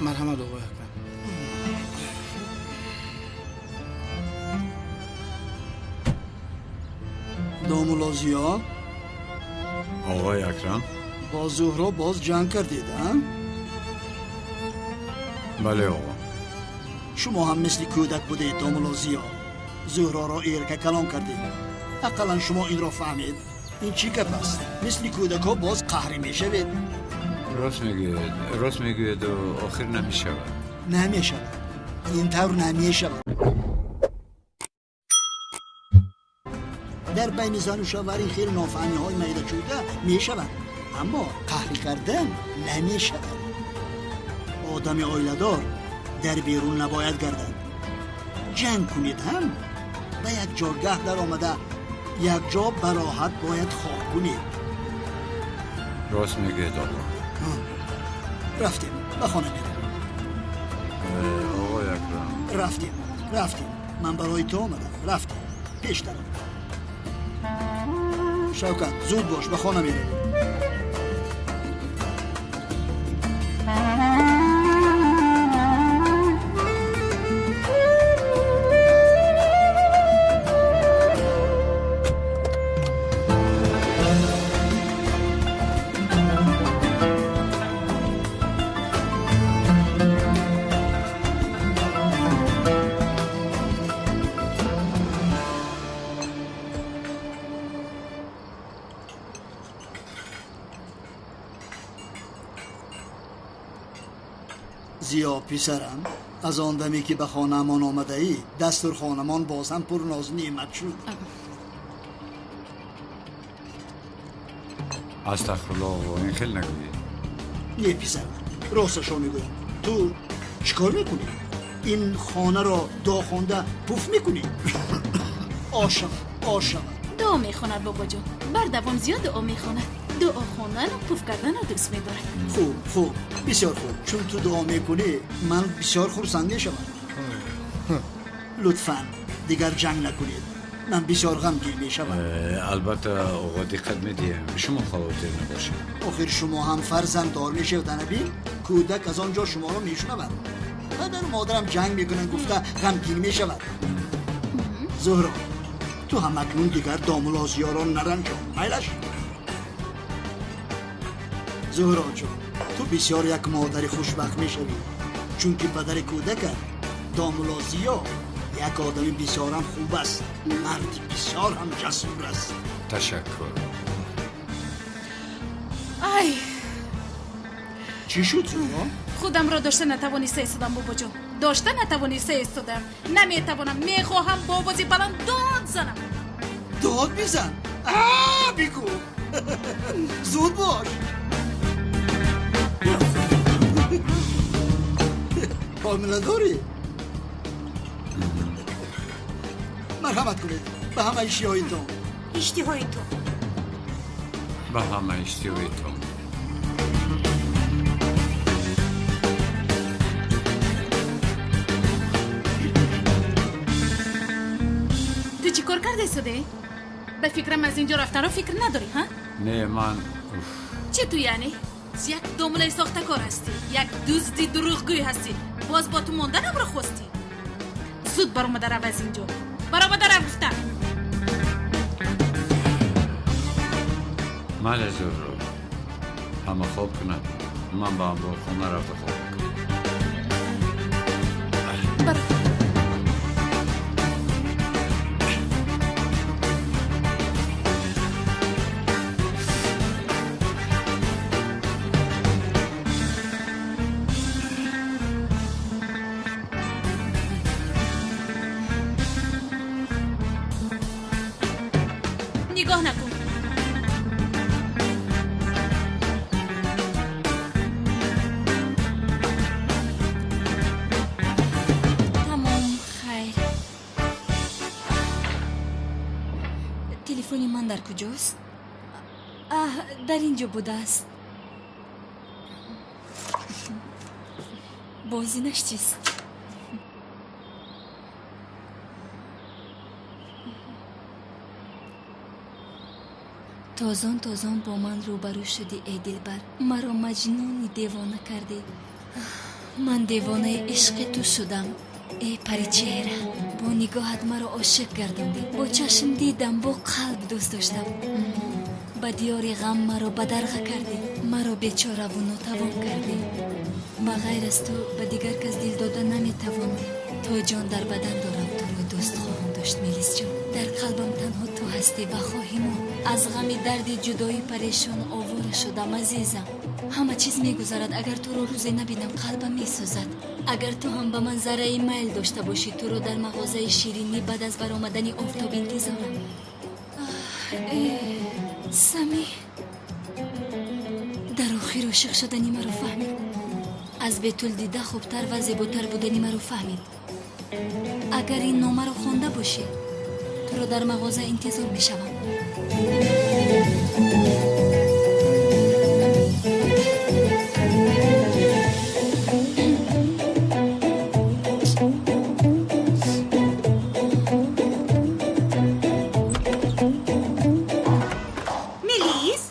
S13: Марҳамат, оғои Акрам.
S8: Домулло Зиё.
S6: Оғои Акрам.
S8: Бо Зуҳро боз ҷанг кардед, а?
S6: Бале, оғо.
S8: Шумо ҳам мисли кӯдак будед, домулло Зиё. Зуҳроро эрка калон кардед. Ақаллан шумо инро фаҳмед. Ин чӣ гап аст? Мисли кӯдакҳо боз қаҳрӣ мешавед.
S6: Рост мегӯед, рост мегӯеду охир намешавад.
S8: Намешавад, ин тавр намешавад. Дар байни зану шавҳар ин хел нофаҳмиҳои майдашуда мешаванд, аммо қаҳрӣ кардан намешавад. Одами оиладор дар берун набояд гардад. Ҷанг кунед ҳам, ба як ҷойгаҳ даромада, якҷо бароҳат бояд хоб кунед.
S6: Рост мегӯед, оғо.
S8: Рафтем, ба хона меравем.
S6: Оғои Акрам.
S8: Рафтем, рафтем, ман барои ту омадам. Рафтем, пеш даром. Шавкат, зуд бош, ба хона меравем. Зиё, писарам, аз он даме ки ба хонаамон омадаӣ, дастурхонамон боз ҳам пурнозу неъмат шуд.
S6: Астағфирулло, оғо, ин хел нагӯед.
S8: Не, писарам, росташро мегӯям. Ту чӣ кор мекунӣ? Ин хонаро дохонда пуф мекунӣ? Ош шавад, ош шавад.
S14: Дуо мехонад, бобоҷон. Бардавом зиёд дуо мехонад. Дуо хондану пуф карданро дӯст медорад.
S8: Хуб, хуб, бисёр хуб. Чун ту дуо мекунӣ, ман бисёр хурсанд мешавам. Лутфан дигар ҷанг накунед. Ман бисёр ғамгин мешавам.
S6: Албатта оғо, диққат медиҳем, шумо хавотир набошед.
S8: Охир шумо ҳам фарзанддор мешавед, анаби кӯдак аз он ҷо шуморо мешунавад. Падару модарам ҷанг мекунанд гуфта ғамгин мешавад. Зуҳро, ту ҳам акнун дигар домулозиёро наранҷон, майлаш? Зуҳро ҷон, ту бисёр як модари хушбахт мешавӣ, чунки падари кӯдакат домулозиё як одами бисёрам хуб аст, марди бисёр ҳам ҷасур аст.
S6: Ташаккур.
S14: Ай,
S8: чӣ шуд, Зуҳро?
S14: Худамро дошта натавониста истодам, бобоҷон, дошта натавониста истодам. Наметавонам, мехоҳам бо овози баланд дод занам.
S8: Дод бизан, а бигӯ, зуд бош. Ҳомиладорӣ? Марҳамат кунед, ба ҳама иштиҳоитон.
S3: Иштиҳоитон.
S6: Ба ҳама иштиҳоитон.
S14: Ту чӣ кор кардаи суде? Ба фикрам, аз ин ҷо рафтанро фикр надорӣ, ҳа?
S6: Не, ман
S14: Чӣ ту яъне? Як домулаи сохтакор ҳастӣ, як дузди дурӯғгӯй ҳастӣ. Боз бо ту монданамро хостӣ? Зуд баромада рав аз ин ҷо, баромада рав гуфтам.
S6: Мале, Зуҳро, ҳама хоб кунад, ман ба анборхона рафта хоб мекунам.
S14: Нигоҳ накун.
S2: Тамом, хайр. Телефони ман дар куҷост? Аҳ, дар ин ҷо будааст. Бозинаш чист? Тозон тозон бо ман рӯбарӯ шудӣ, эй дилбар, маро маҷнуни девона кардӣ. Ман девонаи ишқи ту шудам, эй паричеҳра. Бо нигоҳат маро ошиқ гардондӣ, бо чашм дидам, бо қалб дӯст доштам. Ба диёри ғам маро бадарға кардӣ, маро бечораву нотавон кардӣ. Ба ғайр аз ту ба дигар кас дил дода наметавонам. То ҷон дар бадан дорам, туро дӯст хоҳам дошт, Мелисҷон. Дар қалбам танҳо ту ҳастӣ ва хоҳӣ монд. Аз ғами дарди ҷудоӣ парешону овора шудам, азизам. Ҳама чиз мегузарад, агар туро рӯзе набинам, қалбам месӯзад. Агар ту ҳам ба ман зарраи майл дошта бошӣ, туро дар мағозаи ширинӣ баъд аз баромадани офтоб интизорам. Сами дар охир ошиқ шудани маро фаҳмид. Аз бетул дида хубтар ва зеботар будани маро фаҳмид. Агар ин номаро хонда бошӣ, туро дар мағоза интизор мешавам.
S15: Мелис,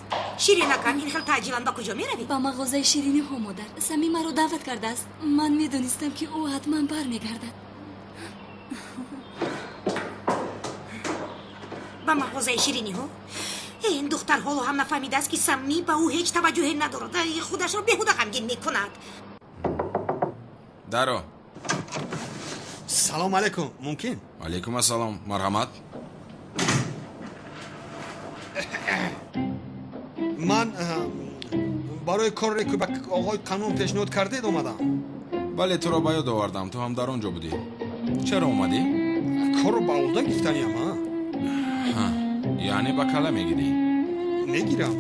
S15: ширинакам, ин хел таъҷилан ба куҷо меравӣ?
S2: Ба мағозаи шириниҳо, модар. Сами маро даъват кардааст. Ман медонистам, ки ӯ ҳатман бармегардад.
S15: Ба мағозаи шириниҳо? Ин духтар ҳоло ҳам нафаҳмидааст, ки Самӣ ба ӯ ҳеҷ таваҷҷӯҳе надорад. Худашро беҳуда ғамгин мекунад.
S12: Даро.
S4: Салом алайкум, мумкин?
S12: Алайкум ассалом, марҳамат.
S4: Ман барои коре, ки ба оғои Қанун пешниҳод кардед, омадам.
S12: Бале, туро ба ёд овардам, ту ҳам дар он ҷо будӣ. Чаро омадӣ?
S4: Корро ба ӯҳда гирифтаниям, а?
S12: Яъне ба калла мегирӣ?
S4: Мегирам,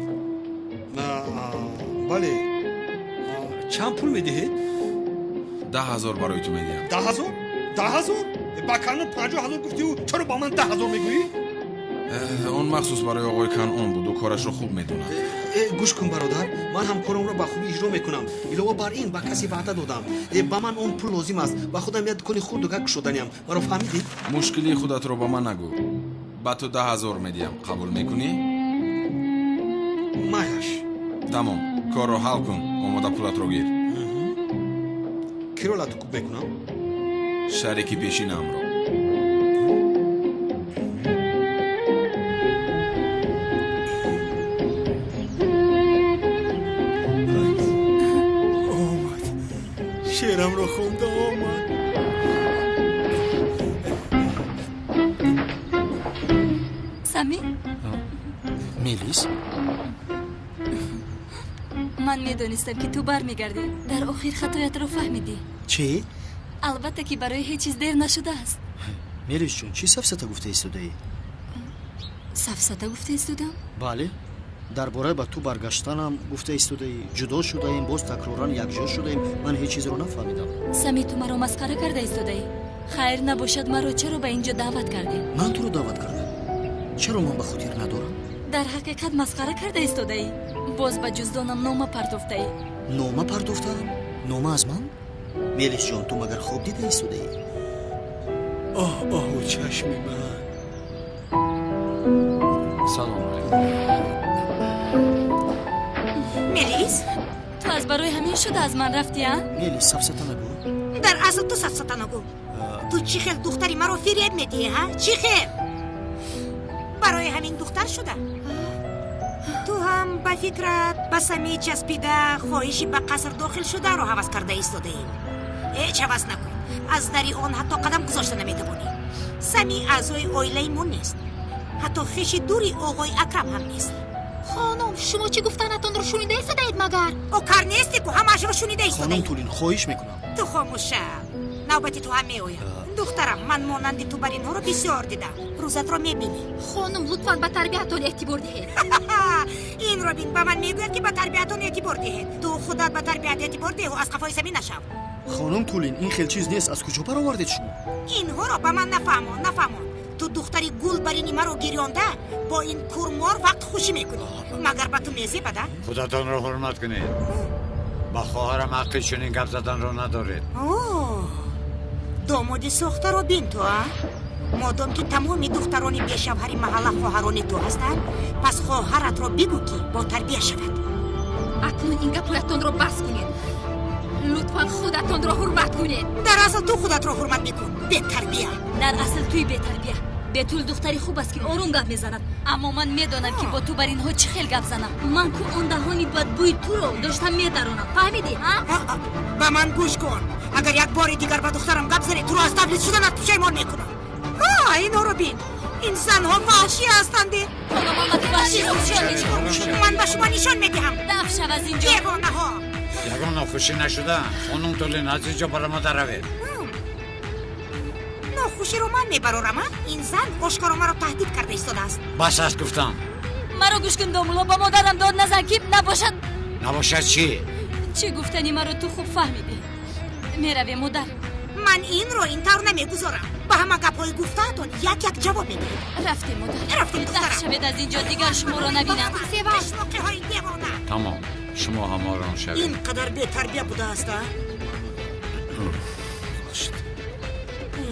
S4: бале. Чанд пул медиҳед?
S12: 10,000 барои ту медиҳам.
S4: 10,000? 10,000? Ба Канун 50,000 гуфтиу чаро ба ман 10,000 мегӯӣ?
S12: Он махсус барои оғои Канъон буд, ӯ корашро хуб медонад.
S4: Гӯш кун, бародар, ман ҳам корамро ба хубӣ иҷро мекунам. Илова бар ин, ба касе ваъда додам. Ба ман он пул лозим аст. Ба худам як дукони хурду гак кушоданиам. Маро фаҳмидӣ?
S12: Мушкилии худатро ба ман нагӯ. Ба ту 10,000 медиҳам. Қабул мекунӣ?
S4: Майлаш.
S12: Тамом, корро ҳал кун, омода пулатро гир.
S4: Киро лату куб мекунам?
S12: Шарики пешинаамро.
S1: Омад, шеърамро хонда омад.
S2: Сами?
S5: Мелис?
S2: Ман медонистам, ки ту бармегардӣ. Дар охир хатоятро фаҳмидӣ.
S5: Чӣ?
S2: Албатта, ки барои ҳеҷ чиз дер нашудааст.
S5: Мелисҷон, чӣ сафсата гуфта истодаӣ?
S2: Сафсата гуфта истодам?
S5: Бале, дар бораи ба ту баргаштанам гуфта истодаӣ. Ҷудо шудаем, боз такроран якҷо шудаем. Ман ҳеҷ чизро нафаҳмидам.
S2: Сами, ту маро масхара карда истодаӣ. Хайр, набошад, маро чаро ба ин ҷо даъват кардӣ?
S5: Ман туро даъват кардам? Чаро ман ба хотир надорам?
S2: Дар ҳақиқат масхара карда истодаӣ. Боз ба ҷуздонам нома партофтаӣ.
S5: Нома партофтаам? Нома аз ман? Мелисҷон, ту магар хоб дида истодаӣ?
S1: Оҳ, оҳу чашми ман.
S6: Салом алейкум.
S15: Мелис?
S2: Ту аз барои ҳамин шуда аз ман рафтӣ, а?
S5: Мелис, сафсата нагӯ.
S15: Дар асл ту сафсата нагӯ. Ту чӣ хел духтари маро фиреб медиҳӣ, ҳа? Чӣ хел? Барои ҳамин духтар шуда? Ту ҳам ба фикрат ба Сами часпида хоҳиши ба қаср дохил шударо ҳавас карда истодаӣ. Ҳеҷ ҳавас накун. Аз дари он ҳатто қадам гузошта наметавонӣ. Сами аъзои оилаи мо нест. Ҳатто хеши дури оғои Акрам ҳам нест.
S11: Хонум, шумо чӣ гуфтанатонро шунида истодаед магар?
S15: О, кар несте ку, ҳамаашро шунида истодаед.
S5: Хонум Тулин, хоҳиш мекунам.
S15: Ту хомӯш шав. Навбати ту ҳам меояд. Духтарам, ман монанди ту бар инҳоро бисёр дидам. Рӯзатро мебинӣ.
S11: Хонум, лутфан ба тарбиятон эътибор диҳед.
S15: Инро бин, ба ман мегӯяд, ки ба тарбиятон эътибор диҳед. Ту худат ба тарбият эътибор деҳу аз қафои Сами нашав.
S5: Хонум Тулин, ин хел чиз нест. Аз куҷо баровардед шумо?
S15: Инҳоро ба ман нафаҳмон, нафаҳмон. Ту духтари гулбарини маро гирёнда бо ин курмор вақт хушӣ мекунӣ. Магар ба ту мезебад, а?
S6: Худатонро ҳурмат кунед. Ба хоҳарам ҳаққи чунин гап заданро надоред.
S15: Домоди сохтаро бин ту, а? Модом ки тамоми духтарони бешавҳари маҳалла хоҳарони ту ҳастанд, пас хоҳаратро бигӯ, ки ботарбия шавад.
S11: Акнун ин гапҳоятонро бас кунед. Лутфан худатонро ҳурмат кунед.
S15: Дар асл ту худатро ҳурмат мекун, бетарбия.
S2: Дар асл туи бетарбия. Бетул духтари хуб аст, ки ором гап мезанад, аммо ман медонам, ки бо ту бар инҳо чӣ хел гап занам. Ман ку он даҳони бадбӯи туро доштам медаронам. Фаҳмидӣ, ҳа?
S15: Ба ман гӯш кун. Агар як бори дигар ба духтарам гап занӣ, туро аз тавлид шуданат пушаймон мекунам. Инҳоро бин. Ин занҳо ваҳшӣ ҳастанд.
S2: Ҳоло ман ба ту ваҳшӣ нишон медиҳам.
S15: Ман ба шумо нишон медиҳам.
S2: Даф шав аз инҷо.
S15: Девонаҳо.
S6: Ягон нохушӣ нашуда? Хонум Тулин, аз инҷо баромада равед.
S15: Нохуширо ман мебарорам, а? Ин зан ошкоро маро таҳдид карда истодааст.
S6: Бас аст гуфтам.
S2: Маро гӯш кун, домулло, ба модарам дод назан, ки набошад.
S6: Набошад чӣ?
S2: Чӣ гуфтани маро ту хуб фаҳмидӣ. Меравем, модар.
S15: Ман инро ин тавр намегузорам. Ба ҳама гапҳои гуфтаатон як як ҷавоб медиҳед.
S2: Рафтем, модар.
S15: Рафтем, духтарам.
S2: Даф шавед аз инҷо, дигар шуморо набинам.
S15: Пешмоқиҳои девона.
S6: Тамом, шумо ҳам ором шавед.
S15: Ин қадар бетарбия будааст, а?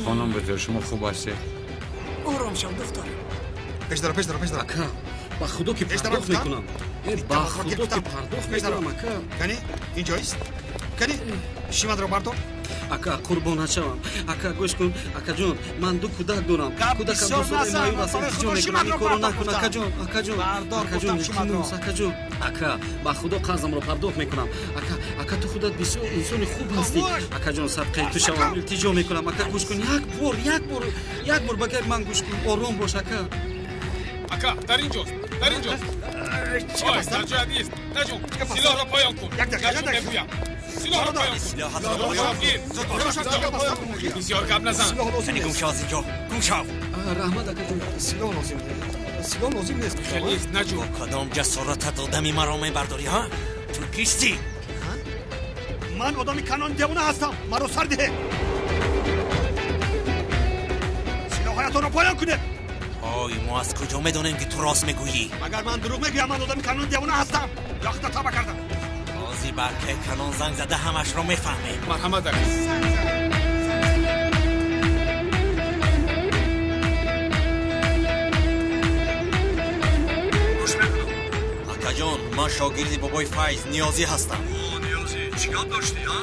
S6: Хонум Бетул, шумо хуб ҳастед?
S15: Ором шав, духтар.
S4: Пеш дара, пеш дара, пеш дара.
S5: Ака, ба худо ки пардохт мекунам. Ба худо ки пардохт мекунам, ака.
S4: Кани, инҷоист? Кани, шиматро бардор.
S5: Ака, қурбон нашавам. Ака, гӯш кун. Акаҷон, ман ду кӯдак дорам. Кӯдакам ду сола маъюб аст. Илтиҷо мекунам, ин корро накун, акаҷон. Акаҷон, акаҷон, илтимос, акаҷон. Ака, ба худо қарзамро пардохт мекунам. Ака, ака, ту худат бисёр инсони хуб ҳастӣ. Акаҷон, садқаи ту шавам, илтиҷо мекунам. Ака, гӯш кун, як бор, як бор, як бор ба гапи ман гӯш кун. Ором бош, ака.
S16: Ака, дар инҷост, дар инҷост. Ой, дар ҷоят нест. Наҷум, силоҳро поён кун.
S4: Як дақиқа, як дақиқа.
S16: Мегӯям. Силоҳро поён кун. Бисёр гап назан.
S17: Гум шав аз инҷо, гум шав.
S5: Раҳмат, акаҷон.
S4: Силоҳ лозим нест. Силоҳ лозим нест.
S16: Хел нест, Наҷум.
S17: Бо кадом ҷасоратат одами маро мебардорӣ, ҳа? Ту кистӣ?
S4: Ман одами Канон девона ҳастам. Маро сар диҳед. Силоҳҳоятонро поён кунед.
S17: Ой, мо аз куҷо медонем, ки ту рост мегӯӣ?
S4: Агар ман дурӯғ мегӯям, ман одами Канон девона ҳастам. Ё худо, тавба кардам.
S17: Ҳозир ба акаи Канон занг зада ҳамашро мефаҳмем.
S16: Марҳамат, ака.
S17: Акаҷон, ман шогирди бобои Файз Ниёзӣ ҳастам.
S7: О, Ниёзӣ, чӣ гап доштӣ, а?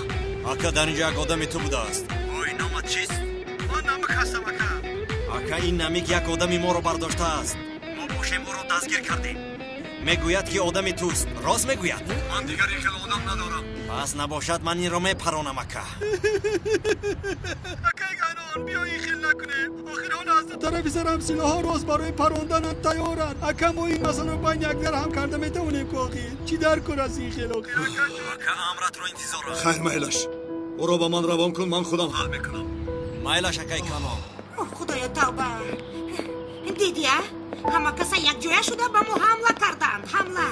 S17: Ака, дар ин ҷо як одами ту будааст.
S7: Ой, номат чист? Ман Намик ҳастам, ака.
S17: Ака, ин Намик як одами моро бардоштааст. Мо бошем ӯро дастгир кардем. Мегӯяд, ки одами туст. Рост мегӯяд?
S7: Ман дигар ин хел одам надорам.
S17: Пас набошад, ман инро мепаронам, ака.
S1: Акаи Канон, биё ин хел накунем. Охир ҳоло аз ду тарафи сарам силоҳҳо рост барои паронданам тайёранд. Ака, мо ин масъаларо байни якдигар ҳам карда метавонем ку охир. Чӣ дар кор аст ин хел охир, акаҷон?
S17: Ака, амратро интизорам.
S7: Хайр, майлаш. Ӯро ба ман равон кун, ман худам ҳал мекунам.
S17: Майлаш, акаи Канон.
S15: Худоё, тавба. Дидӣ, а? Ҳама каса якҷоя шуда ба мо ҳамла карданд. Ҳамла.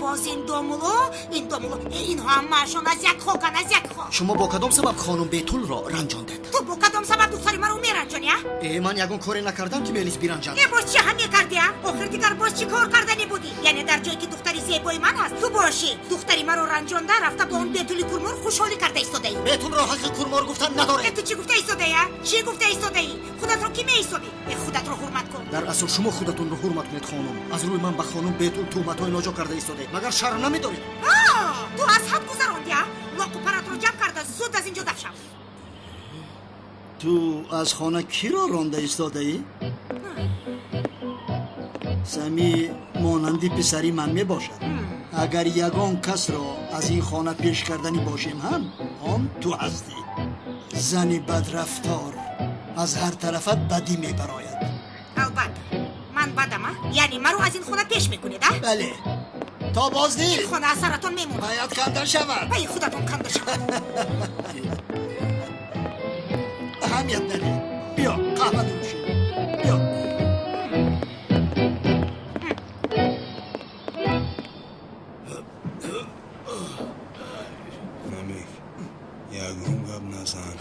S15: Боз ин домуло, ин домуло, инҳо ҳамаашон аз як хоканд, аз як хок.
S8: Шумо бо кадом сабаб хонум Бетулро ранҷондед?
S15: Ту бо кадом сабаб духтари маро меранҷонӣ, а?
S8: Э, ман ягон коре накардам, ки мелис биранҷад.
S15: Э, боз чӣ ҳам мекардӣ, а? Охир дигар боз чӣ кор карданӣ будӣ? Яъне дар ҷое ки духтари зебои ман ҳаст, ту бошӣ. Духтари маро ранҷонда рафта бо он Бетули курмор хушҳолӣ карда истодаӣ.
S8: Бетулро ҳаққи курмор гуфтан надоред.
S15: Э, ту чӣ гуфта истодаӣ, а? Чӣ гуфта истодаӣ? Худатро кӣ меҳисобӣ? Э, худатро ҳурмат кун.
S8: Дар асл шумо худатонро ҳурмат кунед, хонум. Аз рӯи ман ба хонум Бетул туҳматҳои ноҷо карда истодаед. Магар шарм намедоред?
S15: Ту аз ҳад гузарондӣ, а? Лоқу паратро ҷамъ карда зуд аз инҷо даф шав.
S8: Ту аз хона киро ронда истодаӣ? Сами монанди писари ман мебошад. Агар ягон касро аз ин хона пеш карданӣ бошем ҳам, он ту ҳастӣ. Зани бадрафтор аз ҳар тарафат бадӣ мебарояд.
S15: Албатта, ман бадам, а? Яъне маро аз ин хона пеш мекунед, а?
S8: Бале. То боздид
S15: ин хона аз саратон мемонад.
S8: Бояд канда шавад.
S15: Паи худатон канда шавад.
S8: Аҳамият надеҳ. Биё, қаҳва нӯшем. Биё.
S7: Намик, ягон гап назан.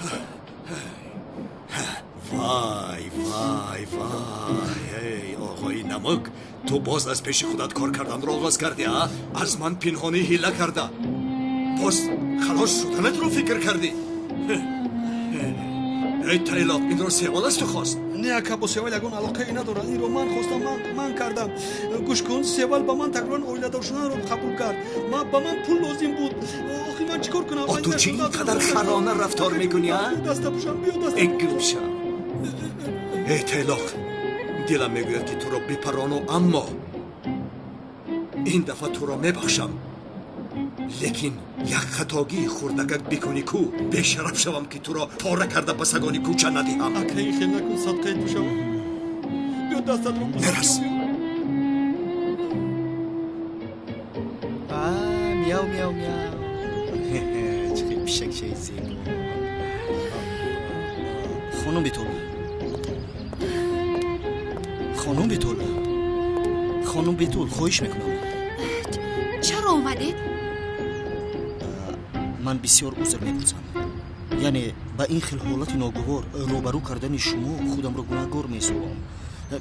S7: Вай, вай, вай, эй, оғои Намук, ту боз аз пеши худат кор карданро оғоз кардӣ, а? Аз ман пинҳонӣ ҳила карда. Боз халос шуданатро фикр кардӣ. Эй, Тайлоқ, инро Севал аз ту хост?
S1: Не, ака, бо Севал ягон алоқае надорад. Инро ман хостам, ман кардам. Гӯш кун, Севал ба ман такроран оиладор шуданро қабул кард. Ба ман пул лозим буд. Охир ман чӣ кор кунам?
S7: О, ту чӣ ин қадар харона рафтор мекунӣ, а?
S1: Даста пӯшам, биё даста.
S7: Эй, гумша. Эй, Тайлоқ, дилам мегӯяд, ки туро бипарону, аммо ин дафъа туро мебахшам. Лекин як хатогии хурдакак бикунӣ ку, бешараф шавам, ки туро пора карда ба сагони кӯча надиҳам.
S1: Ака, ин хел накун, садқаи ту шавам. Биё дастатро бӯсам.
S7: Мерас.
S8: Мяу, мяу, мяу. Чӣ хел пишакчаи зебо. Хонум Бетул. Хонум Бетул. Хонум Бетул, хоҳиш мекунам.
S11: Чаро омадед?
S8: Ман бисёр узр мепурсам. Яъне ба ин хел ҳолати ногувор рӯбарӯ кардани шумо худамро гунаҳгор меҳисобам.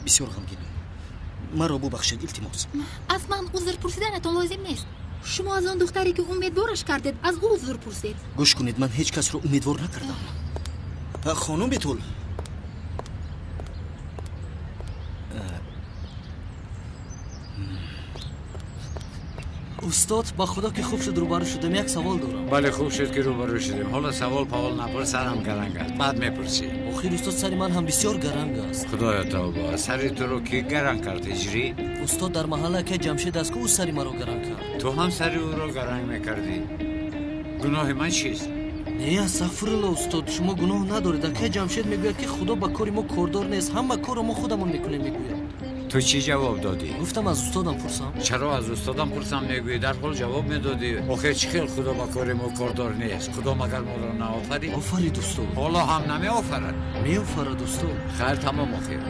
S8: Бисёр ғамгинам. Маро бубахшед, илтимос.
S11: Аз ман узр пурсиданатон лозим нест. Шумо аз он духтаре ки умедвораш кардед, аз ӯ узр пурсед.
S8: Гӯш кунед, ман ҳеҷ касро умедвор накардам. Хонум Бетул.
S10: Устод, ба худо ки хуб шуд рӯбарӯ шудем, як савол дорам.
S6: Бале, хуб шуд ки рӯбарӯ шудем. Ҳоло савол павол напурс, сарам гаранг аст. Баъд мепурсӣ.
S10: Охир устод, сари ман ҳам бисёр гаранг аст.
S6: Худоё, тавба, сари туро ки гаранг кард, ҳиҷрӣ?
S10: Устод, дар маҳалла акай Ҷамшед аст ку, ӯ сари маро гаранг кард.
S6: Ту ҳам сари ӯро гаранг мекардӣ? Гуноҳи ман чист?
S10: Не, астағфирулло, устод, шумо гуноҳ надоред. Акай Ҷамшед мегӯяд, ки худо ба кори мо кордор нест, ҳама корро мо худамон мекунем, мегӯяд.
S6: Ту чӣ ҷавоб додӣ?
S10: Гуфтам аз устодам пурсам.
S6: Чаро аз устодам пурсам мегӯӣ? Дар ҳол ҷавоб медодӣ. Охир чӣ хел худо ба кори мо кордор нест? Худо магар моро наофарид?
S10: Офарид, устод.
S6: Ҳоло ҳам намеофарад?
S10: Меофарад, устод.
S6: Хайр, тамом охир.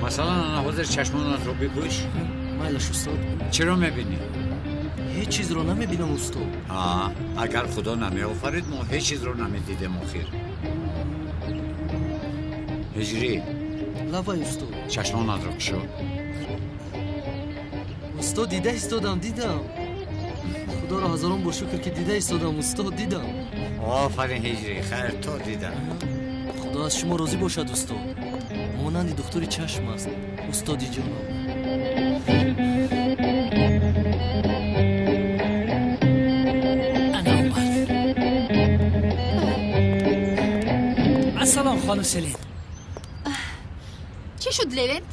S6: Масалан, ана ҳозир чашмонатро бипӯш.
S10: Майлаш, устод.
S6: Чиро мебинӣ?
S10: Ҳеҷ чизро намебинам, устод.
S6: Агар худо намеофарид, мо ҳеҷ чизро намедидем охир. Ҳиҷрӣ,
S18: Лабай устод.
S6: Чашмонатро кушо.
S18: Устод, дида истодам, дидам. Худоро ҳазорон бор шукр, ки дида истодам, устод, дидам.
S6: Офарин, Ҳиҷрӣ, хайр, то дидам.
S18: Худо аз шумо розӣ бошад, устод. Монанди духтури чашм аст, устоди ҷонам.
S10: Ана омад. Ассалом, хонум Селин.
S11: Чӣ шуд, Левент?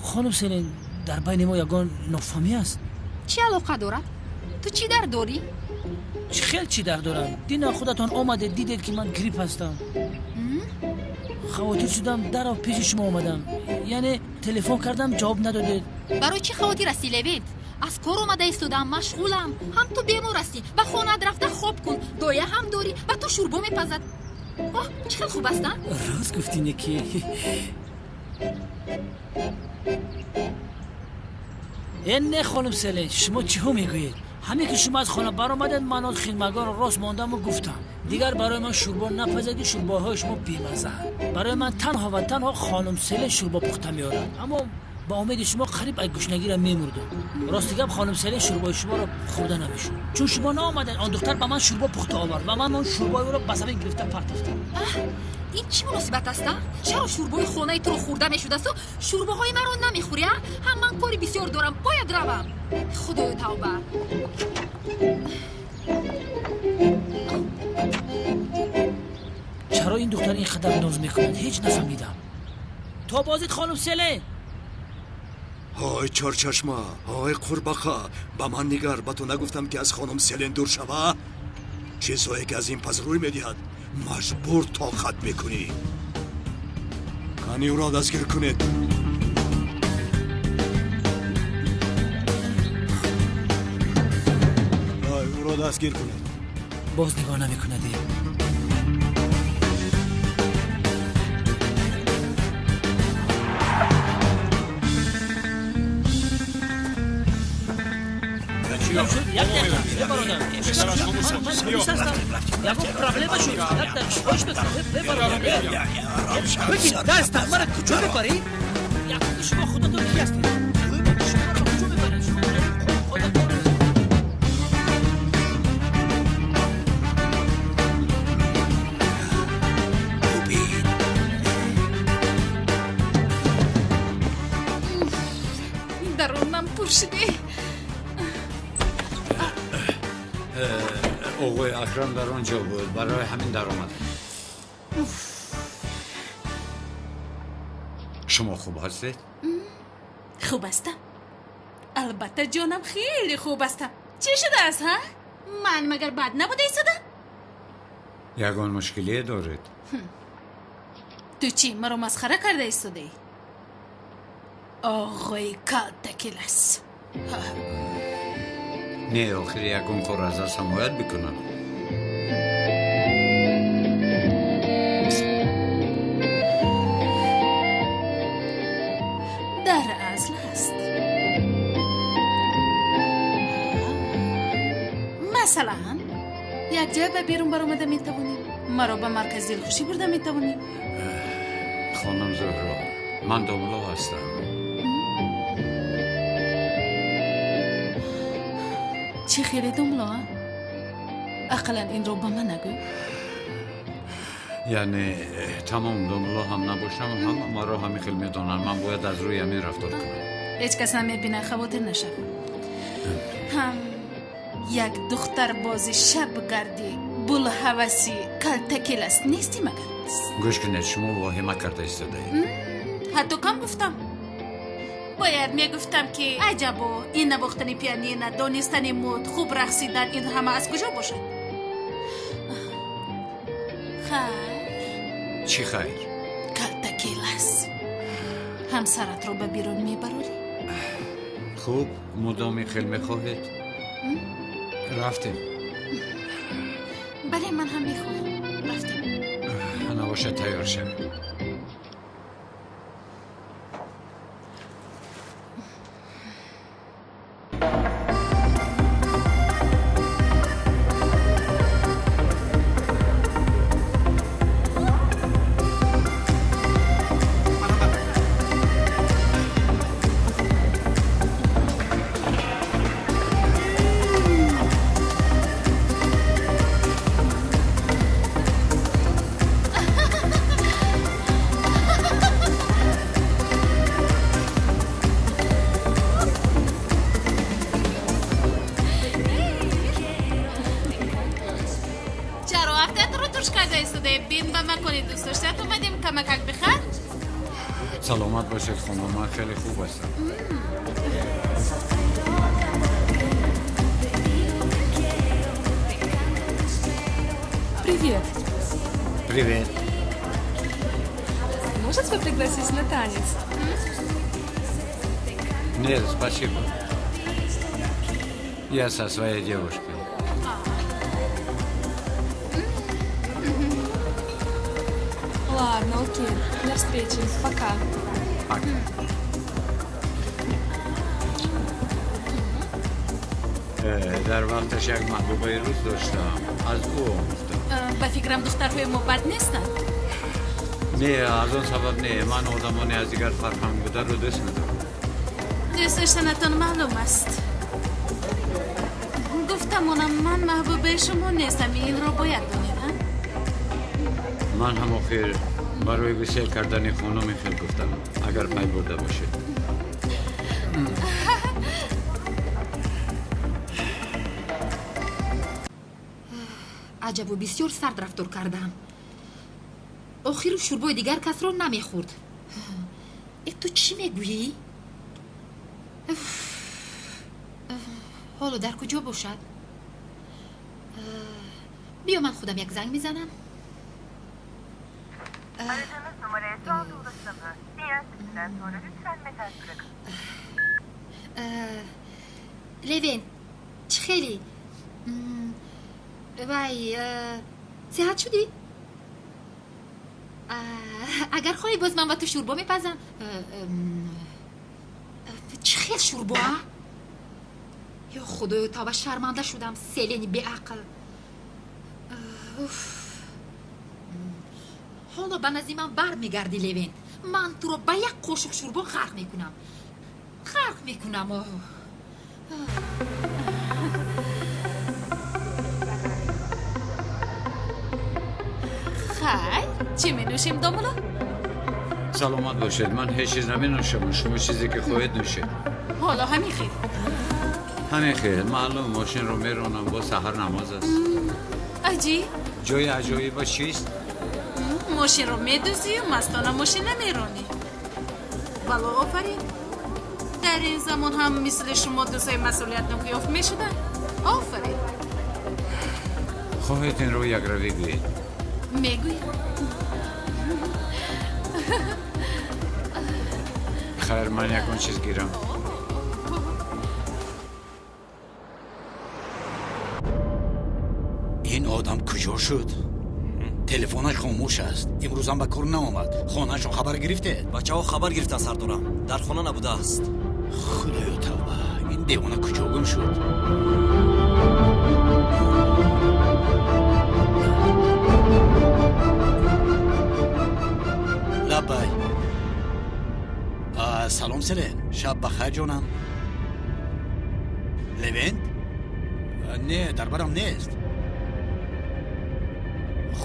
S10: Хонум Селин, дар байни мо ягон нофаҳмӣ аст?
S11: Чӣ алоқа дорад? Ту чӣ дард дорӣ?
S10: Чӣ хел чӣ дард дорам? Дина худатон омадед, дидед, ки ман грипп ҳастам. Хавотир шудам, дарав пеши шумо омадам. Яъне телефон кардам, ҷавоб надодед.
S11: Барои чӣ хавотир ҳастӣ, Левент? Аз кор омада истодам, машғулам. Ҳам ту бемор ҳастӣ. Ба хонаат рафта хоб кун. Доя ҳам дорӣ, ба ту шӯрбо мепазад. Оҳ, чӣ хел хуб аст, а?
S10: Рост гуфтине ки. Э, не, хонум Селен, шумо чиҳо мегӯед? Ҳамин ки шумо аз хона баромадед, ман он хидматгорро рост мондаму гуфтам: дигар барои ман шӯрбо напазед, ки шӯрбоҳои шумо бемаззаанд. Барои ман танҳо ва танҳо хонум Селен шӯрбо пухта меорад. Аммо ба умеди шумо қариб аз гушнагира мемурдам. Рости гап, хонум Селен шӯрбои шуморо хӯрда намешуд. Чун шумо наомадед, он духтар ба ман шӯрбо пухта овард ва ман он шӯрбои ӯро ба замин гирифта партофтам.
S11: Ин чӣ муносибат аст, а? Чаро шӯрбои хонаи туро хӯрда мешудасту шӯрбоҳои маро намехӯрӣ, а? Ҳам ман кори бисёр дорам, бояд равам. Худою тавба.
S10: Чаро ин духтар ин қадар ноз мекунад, ҳеҷ нафаҳмидам. То бозид, хонум Селен.
S7: Ҳой чорчашма, ҳой қурбақа, ба ман нигар, ба ту нагуфтам, ки аз хонум Селен дур шава? Чизҳое ки аз ин пас рӯй медиҳад, маҷбур тоқат мекунӣ. Кани, ӯро дастгир кунед.
S1: Ой, ӯро дастгир кунед.
S10: Боз нигоҳ намекунадӣ. Як дақиқа, бародар. Ман полис ҳастам. Ягон проблема шуд. Як дақиқа, хоҳиш мекунам. Бародар. Бигир, даста, мара куҷо мебарӣ? Якум, шумо худатон ки ҳастед? Шумо маро куҷо мебаред? Шумо худатон.
S14: Дарунам пур шуде.
S6: Оғои Акрам дар он ҷо буд, барои ҳамин даромад. Шумо хуб ҳастед?
S14: Хуб ҳастам. Албатта, ҷонам, хеле хуб ҳастам. Чӣ шудааст, ҳа? Ман магар бад набуда истодам?
S6: Ягон мушкилие доред?
S14: Ту чӣ, маро масхара карда истодаӣ? Оғои калтакилас.
S6: Не, охир ягон кор аз дастам бояд бикунам.
S14: Дар асл ҳаст. Масалан, якҷоя ба берун баромада метавонем. Маро ба маркази дилхушӣ бурда метавонем.
S6: Хонум Зуҳро, ман домло ҳастам.
S14: Чӣ хеле домло, а? Ақаллан инро ба ман нагӯ.
S6: Яъне тамом домло ҳам набошам, ҳама маро ҳамин хел медонанд. Ман бояд аз рӯи ҳамин рафтор кунам.
S14: Ҳеҷ кас намебинад, хавотир нашав. Ҳам як духтарбози шабгардӣ, булҳаваси калтакилас нестӣ магар?
S6: Гӯш кунед, шумо воҳима карда истодаед.
S14: Ҳатто кам гуфтам. Бояд мегуфтам, ки аҷабо, ин навохтани пианино, донистани муд, хуб рақсидан, ин ҳама аз куҷо бошад? Хайр.
S6: Чӣ хайр?
S14: Калтакилас, ҳамсаратро ба берун мебарорӣ?
S6: Хуб, мудоми хел мехоҳед, рафтем.
S14: Бале, ман ҳам мехоҳам. Рафтем.
S6: Набошад, тайёр шавем.
S14: турш карда истодаи? Бин ба макони дӯстдоштаат омадем, камакак биханд.
S6: Саломат бошед хонум, ман хеле хуб ҳастам.
S19: Привет.
S6: Привет.
S19: Можно тебя пригласить на танец?
S6: Нет, спасибо. Я со своей девушкой.
S19: Ладно, окей. До встречи. Пока.
S6: Пока. Дар вақташ як маҳбубаи рӯз доштам. Аз ӯ омӯхтам.
S14: Ба фикрам духтарҳои мо бад нестанд.
S6: Не, аз он сабаб не. Ман одамони аз дигар фарҳанг бударо дӯст медорам.
S14: Дӯст доштанатон маълум аст. Гуфтамонам, ман маҳбубаи шумо нестам. Инро бояд донед, а?
S6: Ман ҳам охир барои гусел кардани хонуми хел гуфтам, агар пай бурда бошед.
S11: Аҷабу бисёр сард рафтор кардам. Охиру шӯрбои дигар касро намехӯрд. Э, ту чӣ мегӯӣ? Ҳоло дар куҷо бошад? Биё, ман худам як занг мезанам.
S20: Aradığınız numaraya şu anda ulaşılamıyor. Sinyal sesinden sonra lütfen mesaj bırakın.
S11: Левен, чӣ хеле? Вай, сеҳат шудӣ? Агар хоҳӣ, боз ман ба ту шӯрбо мепазам. Чӣ хел шӯрбо, а? Ё худоё, тавба, шарманда шудам, селени беақл. Ҳоло ба назди ман бармегардӣ, Левен. Ман туро ба як қошуқ шӯрбо ғарқ мекунам, ғарқ мекунам.
S14: Хайр, чӣ менӯшем, домуло?
S6: Саломат бошед, ман ҳеҷ чиз наменӯшам. Шумо чизе ки хоҳед нӯшед.
S14: Ҳоло ҳамин хел.
S6: Ҳамин хел, маълум, мошинро меронам, боз саҳар намоз аст.
S14: Аҷиб.
S6: Ҷои аҷоиба чист?
S14: Мошинро медузию мастона мошин намеронӣ. Вало офарин. Дар ин замон ҳам мисли шумо дӯстои масъулиятнок ёфт мешуданд. Офарин.
S6: Хоҳед инро якравӣ гӯед?
S14: Мегӯям.
S6: Хайр, ман ягон чиз гирам.
S8: Ин одам куҷо шуд? Телефонаш хомӯш аст. Имрӯзам ба кор наомад. Хонаашон хабар гирифтед?
S17: Бачаҳо хабар гирифтанд, сардорам. Дар хона набудааст.
S8: Худоё, тавба, ин девона куҷо гум шуд? Лаббай. Салом, Селен. Шаб бахайр, ҷонам. Левент? Не, дар барам нест.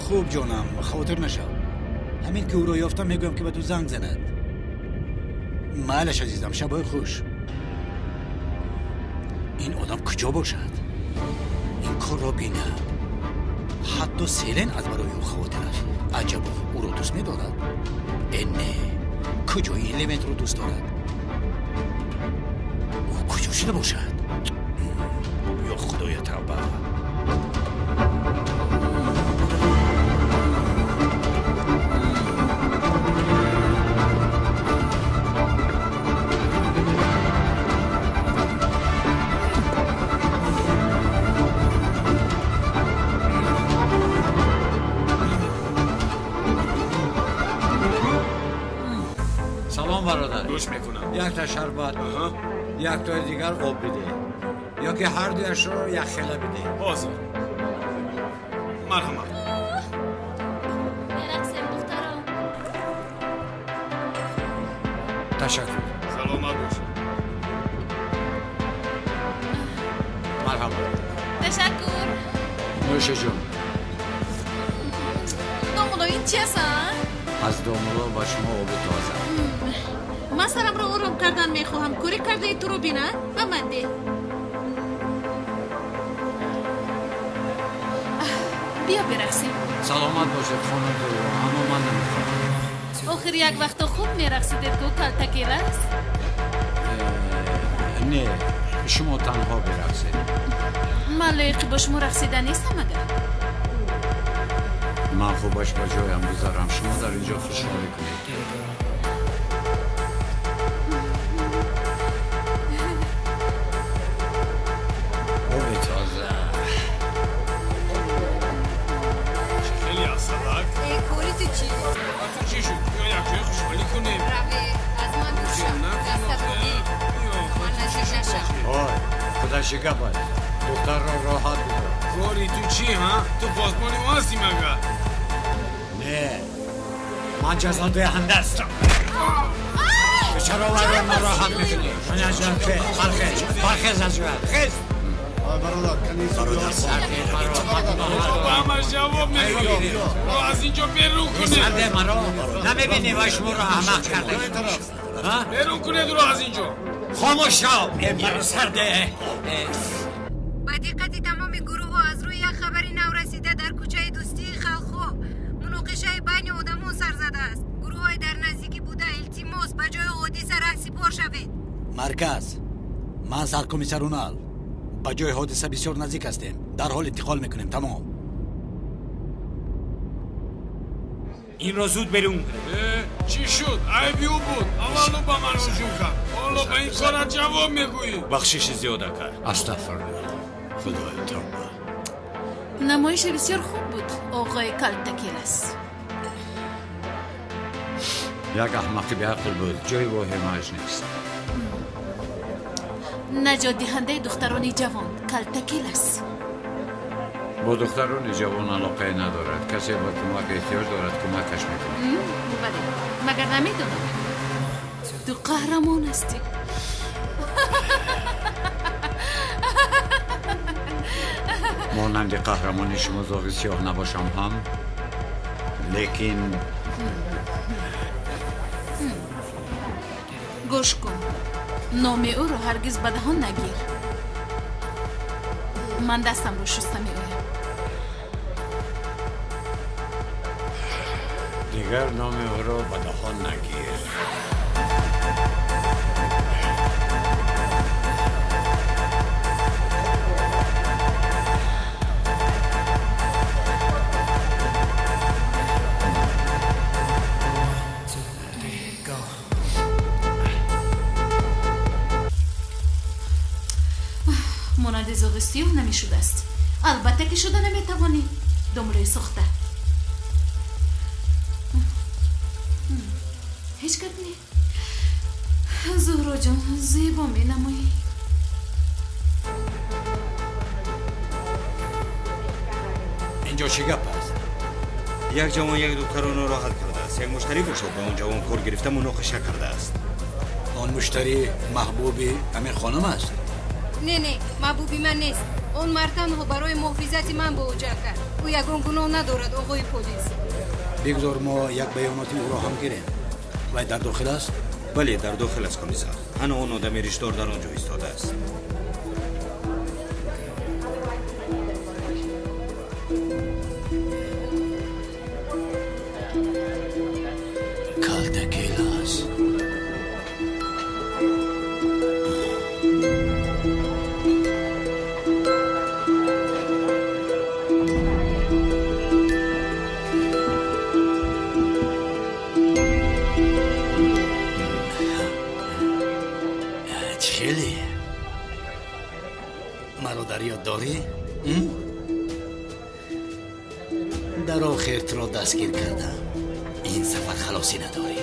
S8: Хуб, ҷонам, хавотир нашав. Ҳамин ки ӯро ёфтам, мегӯям ки ба ту занг занад. Майлаш, азизам, шабҳои хуш. Ин одам куҷо бошад? Ин корро бинад. Ҳатто Селен аз барои ӯ хавотир аст. Аҷабо, ӯро дӯст медорад? Э, не, куҷои ин Левентро дӯст дорад? Ӯ куҷо шуда бошад? Ё худоя, тавба.
S6: Салом, бародар.
S16: Гӯш мекунам.
S6: Якта шарбат, яктои дигар об бидеҳ, ё ки ҳар дуяшро якхела бидеҳ.
S16: Ҳозир. Марҳамат.
S2: Мерақсем, духтарон.
S6: Ташаккур.
S16: Саломат бошед.
S6: Марҳамат.
S14: Ташаккур.
S6: Нӯши ҷон.
S14: Домуло, ин чи аст, а?
S6: Аз домуло ба шумо оби тоза.
S14: Ман сарамро ором кардан мехоҳам. Кӯрӣ кардаи туро бина, ба ман деҳ. Биё бирақсем.
S6: Саломат бошед, хонум Зуҳро, аммо ман намехоҳам.
S14: Охир як вақто хуб мерақсидед ку, Калтакелас.
S6: Не, шумо танҳо бирақсед.
S14: Ман лоиқи бо шумо рақсидан нестам агар?
S6: Ман хубаш ба ҷоям гузарам, шумо дар инҷо хушҳолӣ кунед. Оби тоза.
S16: Хеле асалак.
S21: Кори ту чӣ?
S16: Ту чӣ шуд? Биё якҷоя хушҳолӣ кунем.
S21: Раве, аз ман дур шав. Дастатро гир. Ман наздик нашав.
S6: Ой, худа чӣ гап аст? Духтарро роҳат бигзор.
S16: Кори ту чӣ, ҳа? Ту посбони мо ҳастӣ магар?
S6: Не, ман ҷазодиҳанда ҳастам. Ту чаро вайро нороҳат мекунӣ? Бархез, бархез аз ҷоят, хез!
S8: Бародар,
S16: ба ҳамаш ҷавоб мегӯӣ. Ро аз инҷо берун кунед.
S6: Сарде маро намебинӣ, вай шуморо аҳмақ карда.
S16: Берун кунед ӯро аз инҷо.
S6: Хомӯш шав, маро сарде.
S21: Ба диққати тамоми гурӯҳҳо, аз рӯи як хабари наврасида дар кӯчаи Дӯстии халқҳо муноқишаи байни одамон сар задааст. Гурӯҳҳои дар наздикӣ буда, илтимос, ба ҷои ҳодиса раҳсипор шавед.
S1: Марказ, ман саркомиссар Унал. Ба ҷои ҳодиса бисёр наздик ҳастем. Дар ҳол интиқол мекунем. Тамом.
S22: Инро зуд берун кунед.
S16: Чӣ шуд? Айби ӯ буд. Аввал ӯ ба ман ҳуҷум кард. Ҳоло ба ин корат ҷавоб мегӯӣ.
S22: Бахшиши зиёд, ака.
S6: Астағфируллоҳ. Худоё, тавба.
S14: Намоиши бисёр хуб буд, оғои Калтакелас.
S6: Як аҳмақи беақл буд, ҷои воҳимааш нест.
S14: Наҷотдиҳандаи духтарони ҷавон, Калтакелас.
S6: Бо духтарони ҷавон алоқае надорад. Касе ба кӯмак эҳтиёҷ дорад, кӯмакаш мекунад.
S14: Бале, магар намедонам? Ту қаҳрамон ҳастӣ.
S6: Монанди қаҳрамони шумо зоғи сиёҳ набошам ҳам, лекин
S14: гӯш кун, номи ӯро ҳаргиз ба даҳон нагир. Ман дастамро шуста меоям.
S6: Дигар номи ӯро ба даҳон нагир.
S14: Монанди зоғи сиёҳ намешудааст. Албатта ки шуда наметавонӣ, домлои сохта. Ҳеҷ гап не, Зуҳроҷон, зебо менамоӣ.
S1: Инҷо чӣ гап аст?
S22: Як ҷавон як духтарро нороҳат кардааст. Як муштарӣ бошад, ба он ҷавон кор гирифта муноқиша кардааст.
S1: Он муштарӣ маҳбуби ҳамин хонум аст?
S21: Не, не, маҳбуби ман нест. Он мард танҳо барои муҳофизати ман бо ӯ ҷанг кард. Ӯ ягон гуноҳ надорад, оғои полис.
S1: Бигзор мо як баёноти ӯро ҳам гирем. Вай дар дохил аст?
S22: Бале, дар дохил аст, комиссар. Ана он одами ришдор дар он ҷо истодааст.
S1: Калтакелас. Чӣ хеле? Маро дар ёд дорӣ? Дар охир туро дастгир кардам. Ин сафар халосӣ надорӣ.